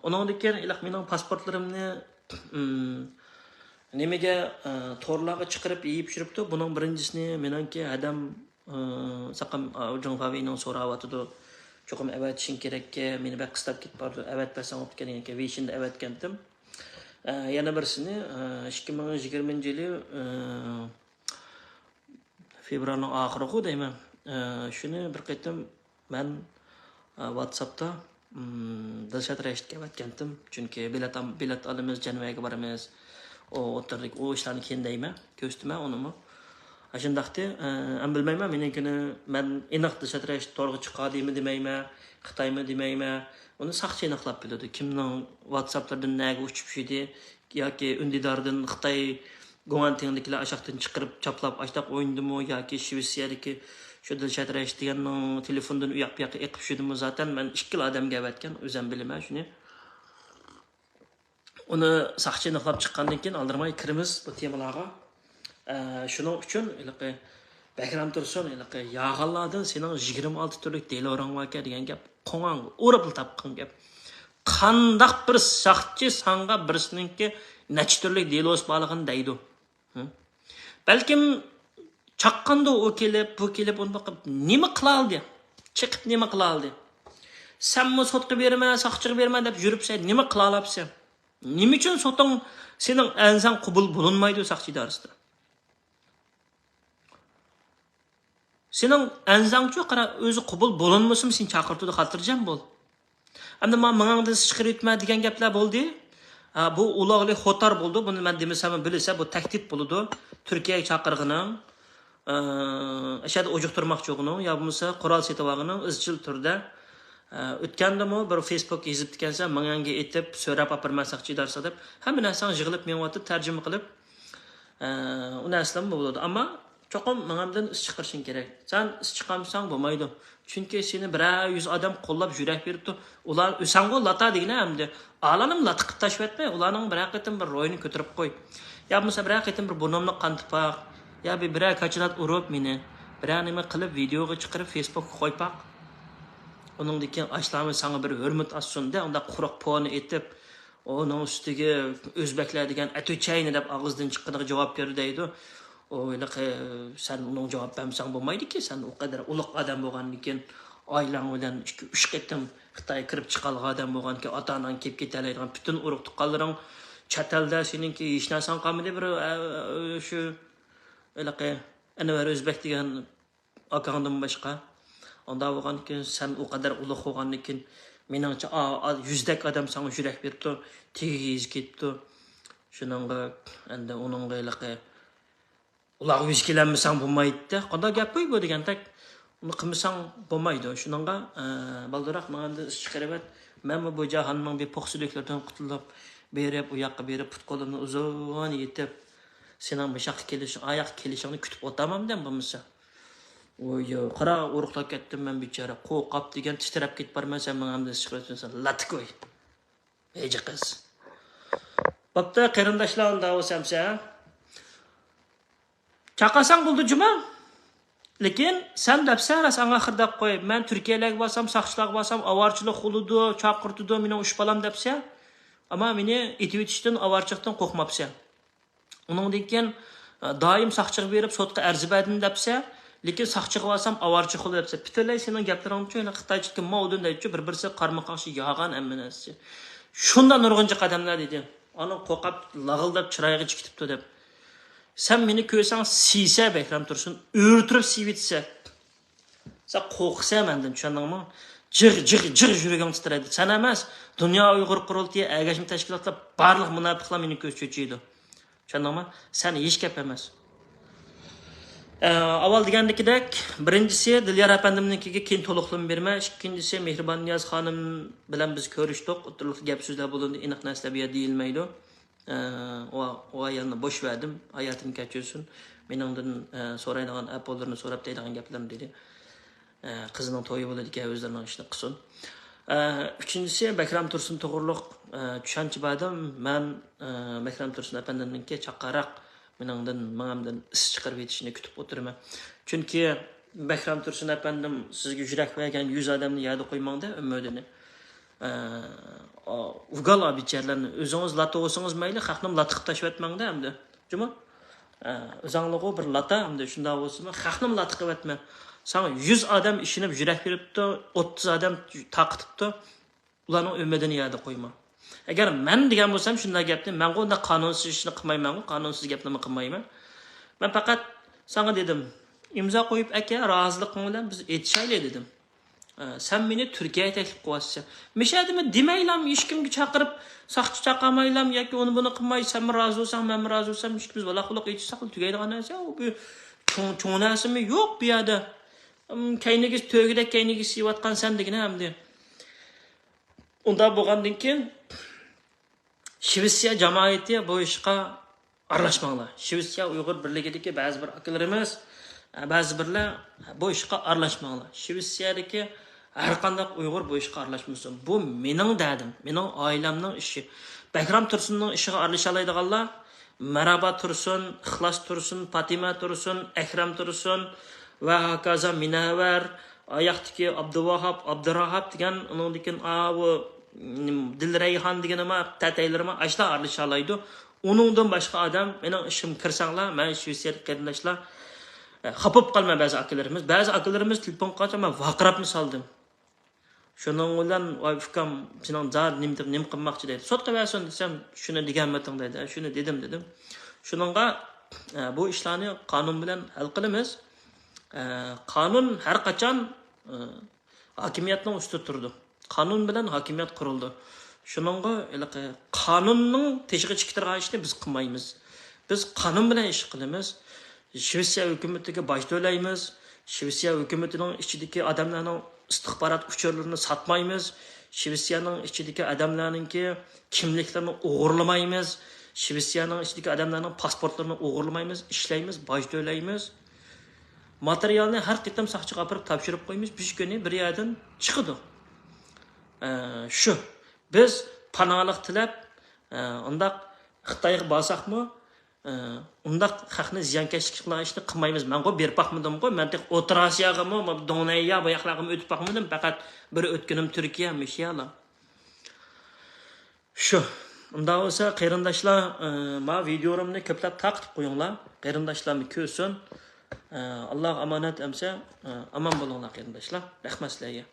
ئۇنىڭدىن كېيىن ھېلىقى مېنىڭ پاسپورتلىرىمنى، ئىم، نېمىگە، ئە، تورلارغا چىقىرىپ يېيىپ يۈرۈپتۇ. بۇنىڭ بىرىنچىسىنى مېنىڭكى ھەدەم، ئە، ساقام، ئا، جۇڭفاۋېينىڭ سوراۋاتىدۇ. چوقۇم ئەۋەتىشىڭ كېرەككەن، مېنى بەك قىستاپ كېتىپ بارىدۇ. ئەۋەتمەسەڭ بوپتىكەن دېگەنكەن، ۋېيشىندە ئەۋەتكەنتىم. ئە، يەنە بىرسىنى، ئە، ئىككى مىڭ يىگىرمىنچى يىلى، ئە، فېۋرالنىڭ ئاخىرىغۇ دەيمەن. ئە، شۇنى بىر قېتىم مەن، ئە، ۋاتساپتا، ئىم، دىلشات رەشىتكە ئەۋەتكەنتىم. چۈنكى بېلەت ئام-، بېلەت ئالىمىز، جەنۋەگە بارىمىز. ئۇ ئوتتۇرىدىكى ئۇ ئىشلارنى كېيىن دەيمەن، كۆرسىتىمەن ئۇنىمۇ. ئاشۇنداقتى، ئە، ئەم بىلمەيمەن، مېنىڭكىنى مەن ئېنىق دىلشات رەشىت تورغا چىقاردىمۇ دېمەيمەن، خىتايمۇ دېمەيمەن. ئۇنى ساقچى ئېنىقلاپ بىلىدۇ، كىمنىڭ ۋاتساپلىرىدىن نەگە ئۇچۇپ چۈشىدى، ياكى ئۈندىداردىن خىتاي گۇاڭتىڭدىكىلەر ئاشاقتىن چىقىرىپ چاپلاپ ئاشتاق ئوينىدىمۇ ياكى شىۋېتسىيەدىكى شۇ دىلشات رەشىت دېگەننىڭ تېلېفوندىن ئۇياق بۇياققا ئېقىپ چۈشىدىمۇ، زاتەن مەن ئىككىلا ئادەمگە ئەۋەتكەن، ئۆزەم بىلىمەن شۇنى. ئۇنى ساقچى ئېنىقلاپ چىققاندىن كېيىن ئالدىرىماي كىرىمىز بۇ تېمىلارغا. ئە، شۇنىڭ ئۈچۈن ھېلىقى بەھرام تۇرسۇن، ھېلىقى ياغانلاردىن سېنىڭ يىگىرمە ئالتە تۈرلۈك دېلوراڭ باركەن دېگەن گەپ قوڭاڭغا ئۇرۇپلا تاپقان گەپ. قانداق بىر ساقچى ساڭا بىرسىنىڭكى نەچچە تۈرلۈك دېلوسى بارلىقىنى دەيدۇ؟ ھە؟ بەلكىم چاققاندۇ ئۇ كېلىپ، بۇ كېلىپ، ئۇنى باقىپ نېمە قىلالىدى؟ چېقىپ نېمە قىلالىدى؟ سەنمۇ سوتقا بېرىمەن، ساقچىغا بېرىمەن دەپ يۈرۈپسەن، نېمە قىلالاپسەن؟ نېمە ئۈچۈن سوتۇڭ سېنىڭ ئەرزىڭ قوبۇل بولۇنمايدۇ ساقچى ئىدارىسىدا؟ سېنىڭ ئەرزىڭچۇ، قارا، ئۆزى قوبۇل بولۇنمىسىمۇ سېنى چاقىرتىدۇ، خاتىرجەم بول. ئەمدى ما ماڭاڭدىن چىقىرىۋېتىمەن دېگەن گەپلەر بولدى. ھە، بۇ ئۇلاغلى خوتار بولىدۇ. بۇنى مەن دېمىسەممۇ بىلىسە، بۇ تەھدىت بولىدۇ. تۈركىيەگە چاقىرغىنىڭ. ئە، ئەشەدە ئۇجۇقتۇرماقچى بولغىنىڭ يا بولمىسا قورال سېتىۋالغىنىڭ ئىزچىل تۈردە، ئە، ئۆتكەندىمۇ بىر فېيسبۇك يېزىپتىكەنسەن، مىڭ يەڭگە ئېتىپ، سۆرەپ ئاپىرىمەن ساقچى ئىدارىسىغا دەپ، ھەممە نەرسەڭ يىغىلىپ مېڭىۋاتىدۇ، تەرجىمە قىلىپ، ئە، ئۇ نەرسىلەرمۇ بولىدۇ. ئەمما چوقۇم ماڭامدىن ئىش چىقىرىشىڭ كېرەك. سەن ئىش چىقارمىساڭ بولمايدۇ. چۈنكى سېنى بىرەر يۈز ئادەم قوللاپ يۈرەك بېرىپتۇ. ئۇلار ئۆسەڭغۇ لاتا دېگىنە ئەمدى. ئالانىم لاتا قىلىپ تاشلىۋەتمەي، ئۇلارنىڭ بىرەر قېتىم بىر روھىنى كۆتۈرۈپ قوي. يا بولمىسا بىرەر قېتىم بىر بۇرنۇمنى قانىتىپ باق. يا بىر، بىرەر كاچىلات ئۇرۇپ مېنى، بىرەر نېمە قىلىپ ۋىدېئوغا چىقىرىپ فېيسبۇكقا قويۇپ باق. ئۇنىڭدىن كېيىن ئاشلارمۇ ساڭا بىر ھۆرمەت ئاتسۇن دە، ئۇنداق قۇرۇق پونى ئېتىپ، ئۇنىڭ ئۈستىگە ئۆزبەكلەر دېگەن ئەتۈچەينى دەپ ئاغزىدىن چىققىنىغا جاۋاب بېرىدۇ دەيدۇ. ئۇ ھېلىقى، سەن ئۇنىڭ جاۋاب بەرمىسەڭ بولمايدىكى، سەن ئۇ قەدەر ئۇلۇغ ئادەم بولغاندىكىن، ئائىلەڭ بىلەن ئىككى، ئۈچ قېتىم خىتايغا كىرىپ چىقالىغان ئادەم بولغانكەن، ئاتا ئاناڭ كېلىپ كېتەلەيدىغان پۈتۈن ئۇرۇق تۇغقانلىرىڭ چەت ئەلدە، سېنىڭكى ھېچ نەرسەڭ قالمىدى، بىر، ئە، شۇ ھېلىقى ئەنۋەر ئۆزبەك دېگەن ئاكاڭدىن باشقا. ئۇنداق بولغاندىكىن، سەن ئۇ قەدەر ئۇلۇغ بولغاندىكىن، مېنىڭچە، ئا-، ئا-، يۈزدەك ئادەم ساڭا يۈرەك بېرىپتۇ، تېگى يېزىپ كېتىپتۇ. شۇنىڭغا ئەندى ئۇنىڭغا ھېلىقى ئۇلارغا يۈز كېلەلمىسەڭ بولمايدۇ. قانداق گەپ قوي بۇ دېگەندەك، ئۇنى قىلمىساڭ بولمايدۇ. شۇنىڭغا، ئە، بالدۇرراق ماڭا ئىش چىقىرىۋەت. مەنمۇ بۇ جاھاننىڭ بىر پوخسىلىكلىرىدىن قۇتۇلۇپ، بېرىپ، ئۇ ياققا بېرىپ، پۇت-قولۇمنى ئۇزۇن يېتىپ، سېنىڭ مۇشاققا كېلىشىڭ، ئاياققا كېلىشىڭنى كۈتۈپ ئولتۇرمامدىم بولمىسا. ۋوي، قارا، ئورۇقلاپ كەتتىم مەن بىچارە. قورقۇپ دېگەن تىترەپ كېتىپ بارىمەن، سەن ماڭا ئەمدى ئىش چىقىرىۋەتمىسەن. لاتكوي. ھېجى قىز. بوپتۇ، قېرىنداشلار، ئۇنداق بولسا ئەمسە. چاقاساڭ بولدى جۇما. لېكىن سەن دەپسەن، راست ئاڭا خىر دەپ قوي. مەن تۈركىيەلەرگە بارسام، ساقچىلارغا بارسام، ئاۋارىچىلىق بولىدۇ، چاقىرتىدۇ، مېنىڭ ئۈچ بالام دەپسەن. ئەمما مېنى ئېتىۋېتىشتىن، ئاۋارىچىلىقتىن قورقماپسەن. ئۇنىڭدىن كېيىن، ئە، دائىم ساقچىغا بېرىپ، سوتقا ئەرز بەردىم دەپسەن، لېكىن ساقچىغا بارسام، ئاۋارىچىلىق بولدى دەپسەن. پۈتۈنلەي سېنىڭ گەپلىرىڭچۇ، يەنە خىتايچىلىككە ماۋۇدۇن دەيدىچۇ، بىر-بىرسىگە قارىمۇ قارشى ياغان ھەممە نەرسىچۇ. شۇنداق نۇرغۇنچە قەدەملەر دېدى. ئانا قورقۇپ، لاغىلداپ چىرايىغىچە كېتىپتۇ دەپ. سەن مېنى كۆرسەڭ سىيسە، بەكرەم تۇرسۇن، ئۆرە تۇرۇپ سىيىۋېتىسەن. سەن قورقىسەن مەندىن، چۈشەندىڭمۇ؟ جىغ، جىغ، جىغ يۈرىكىڭ تىترەيدۇ. سەن ئەمەس، دۇنيا ئۇيغۇر قۇرۇلتىيى، ئەگەشمە تەشكىلاتلار، بارلىق مۇناپىقلار مېنى كۆز چۆچۈيدۇ. چۈشەندىڭمۇ؟ سەن ھېچ گەپ ئەمەس. ئە، ئاۋۋال دېگەندىكىدەك، بىرىنچىسى دىليار ئەپەندىمنىڭكىگە كېيىن تولۇقلىما بېرىمەن. ئىككىنچىسى مېھرىبان نىياز خانىم بىلەن بىز كۆرۈشتۇق. ئوتتۇرىلىقتا گەپ سۆزلەر بولۇندى، ئېنىق نەرسىلەر بۇ يەردە دېيىلمەيدۇ. ئە، ئۇ، ئۇ ئايالنى بوش بەردىم، ھاياتىنى كەچۈرسۇن. مېنىڭدىن، ئە، سورايدىغان ئەپۇلىرىنى سوراپ دەيدىغان گەپلىرىنى دېدى. ئە، قىزىنىڭ تويى بولىدىكەن، ئۆزلىرىنىڭ ئىشىنى قىلسۇن. ئە، ئۈچىنچىسى، بەكرەم تۇرسۇن توغرۇلۇق، ئە، چۈشەنچە بەردىم. مەن، ئە، بەكرەم تۇرسۇن ئەپەندىمنىڭكى چاققانراق مېنىڭدىن، مېڭەمدىن ئىس چىقىرىپ يېتىشىنى كۈتۈپ ئولتۇرىمەن. چۈنكى بەكرەم تۇرسۇن ئەپەندىم سىزگە يۈرەك بەرگەن يۈز ئادەمنى يەردە قويماڭ دە، ئۈمىدىنى. ئە، ئۇ-، ئۇگال ئا بىچارىلەرنى، ئۆزىڭىز لاتا بولسىڭىز مەيلى، خەقنىمۇ لاتا قىلىپ تاشلىۋەتمەڭ دە ئەمدى. جۇمۇ؟ ئە، ئۆزەڭلىغۇ بىر لاتا ئەمدى، شۇنداق بولسىمۇ، خەقنىمۇ لاتا قىلىۋەتمە. ساڭا يۈز ئادەم ئىشىنىپ يۈرەك بېرىپتۇ، ئوتتۇز ئادەم تارقىتىپتۇ. ئۇلارنىڭ ئۈمىدىنى يەردە قويما. ئەگەر مەن دېگەن بولسام شۇنداق گەپنى، مەنغۇ ئۇنداق قانۇنسىز ئىشنى قىلمايمەنغۇ، قانۇنسىز گەپنىمۇ قىلمايمەن. مەن پەقەت ساڭا دېدىم، ئىمزا قويۇپ ئەكە، رازىلىقىڭ بىلەن بىز ئېيتىشايلى دېدىم. ئە، سەن مېنى تۈركىيەگە تەكلىپ قىلىۋاتىسەن. مىشەدىمۇ دېمەيلام، ھېچكىمگە چاقىرىپ، ساقچى چاقىرمايلام ياكى ئۇنى بۇنى قىلماي، سەنمۇ رازى بولساڭ، مەنمۇ رازى بولسام، ھېچكىمىز بالاق بۇلاق ئېيتىشساقلا تۈگەيدىغان نەرسە. ئۇ بىر چوڭ، چوڭ نەرسىمۇ يوق بۇ يەردە. ئىم، كەينىگە، تۆگىدەك كەينىگە سىيىۋاتقان سەن دېگىنە ئەمدى. ئۇنداق بولغاندىن كېيىن، شىۋېتسىيە جامائىتى بۇ ئىشقا ئارىلاشماڭلار. شىۋېتسىيە ئۇيغۇر بىرلىكىدىكى بەزى بىر ئاكىلىرىمىز، بەزى بىرلەر بۇ ئىشقا ئارىلاشماڭلار. شىۋېتسىيەدىكى ھەر قانداق ئۇيغۇر بۇ ئىشقا ئارىلاشمىسۇن. بۇ مېنىڭ دەردىم، مېنىڭ ئائىلەمنىڭ ئىشى. بەكرەم تۇرسۇننىڭ ئىشىغا ئارىلىشالايدىغانلار مەرھابا تۇرسۇن، ئىخلاس تۇرسۇن، پاتىمە تۇرسۇن، ئەكرەم تۇرسۇن ۋە ھاكازا مىنەۋەر، ئاياقتىكى ئابدۇۋاھاپ، ئابدۇراھاپ دېگەن، ئۇنىڭدىن كېيىن ئاۋۇ، نېمە، دىلرەيھان دېگىنىمۇ، تەتەيلىرىمۇ ئاشۇلار ئارىلىشالايدۇ. ئۇنىڭدىن باشقا ئادەم، مېنىڭ ئىشىمغا كىرسەڭلار، مەن شىۋېتسىيەدىكى قېرىنداشلار، ئە، خاپا بولۇپ قالماڭ بەزى ئاكىلىرىمىز. بەزى ئاكىلىرىمىز تېلېفون قىلغانچە مەن ۋارقىراپمۇ سالدىم. شۇنىڭ بىلەن، ۋاي ئۇكام، سېنىڭ زادى نېمە دەپ، نېمە قىلماقچى دەيدۇ. سوتقا بەرسۇن دېسەم، شۇنى دېگەنمىتىڭ دەيدۇ. شۇنى دېدىم دېدىم. شۇنىڭغا، ئە، بۇ ئىشلارنى قانۇن بىلەن ھەل قىلىمىز. ئە، قانۇن ھەر قاچان، ئە، ھاكىمىيەتنىڭ ئۈستىدە تۇرىدۇ. قانۇن بىلەن ھاكىمىيەت قۇرۇلىدۇ. شۇنىڭغا ھېلىقى قانۇننىڭ تېشىغا چىقىپ كېتىدىغان ئىشنى بىز قىلمايمىز. بىز قانۇن بىلەن ئىش قىلىمىز. شىۋېتسىيە ھۆكۈمىتىگە باج تۆلەيمىز. شىۋېتسىيە ھۆكۈمىتىنىڭ ئىچىدىكى ئادەملەرنىڭ ئىستىخبارات ئۇچۇرلىرىنى ساتمايمىز. شىۋېتسىيەنىڭ ئىچىدىكى ئادەملەرنىڭكى كىملىكلىرىنى ئوغرىلىمايمىز. شىۋېتسىيەنىڭ ئىچىدىكى ئادەملەرنىڭ پاسپورتلىرىنى ئوغرىلىمايمىز. ئىشلەيمىز، باج تۆلەيمىز. ماتېرىيالنى ھەر قېتىم ساقچىغا ئاپىرىپ تاپشۇرۇپ قويىمىز. بىر كۈنى بىر يەردىن چىقىدۇ. ئە، شۇ. بىز پاناھلىق تىلەپ، ئە، ئۇنداق خىتايغا بارساقمۇ، ئە، ئۇنداق خەقنى زىيانكەشلىك قىلغان ئىشنى قىلمايمىز. مەنغۇ بېرىپ باقمىدىمغۇ. مەن تېخى ئوتتۇرا ئاسىياغىمۇ، دۇڭنەييا بۇ ياقلارغىمۇ ئۆتۈپ باقمىدىم. پەقەت بىر ئۆتكىنىم تۈركىيە، مۇشۇ يەرلا. شۇ. ئۇنداق بولسا، قېرىنداشلار، ئە، ما ۋىدىيولىرىمنى كۆپلەپ تارقىتىپ قويۇڭلار. قېرىنداشلارمۇ كۆرسۇن. ئە، ئاللاغا ئامانەت ئەمسە، ئە، ئامان بولۇڭلار، قېرىنداشلار. رەھمەت سىلەرگە.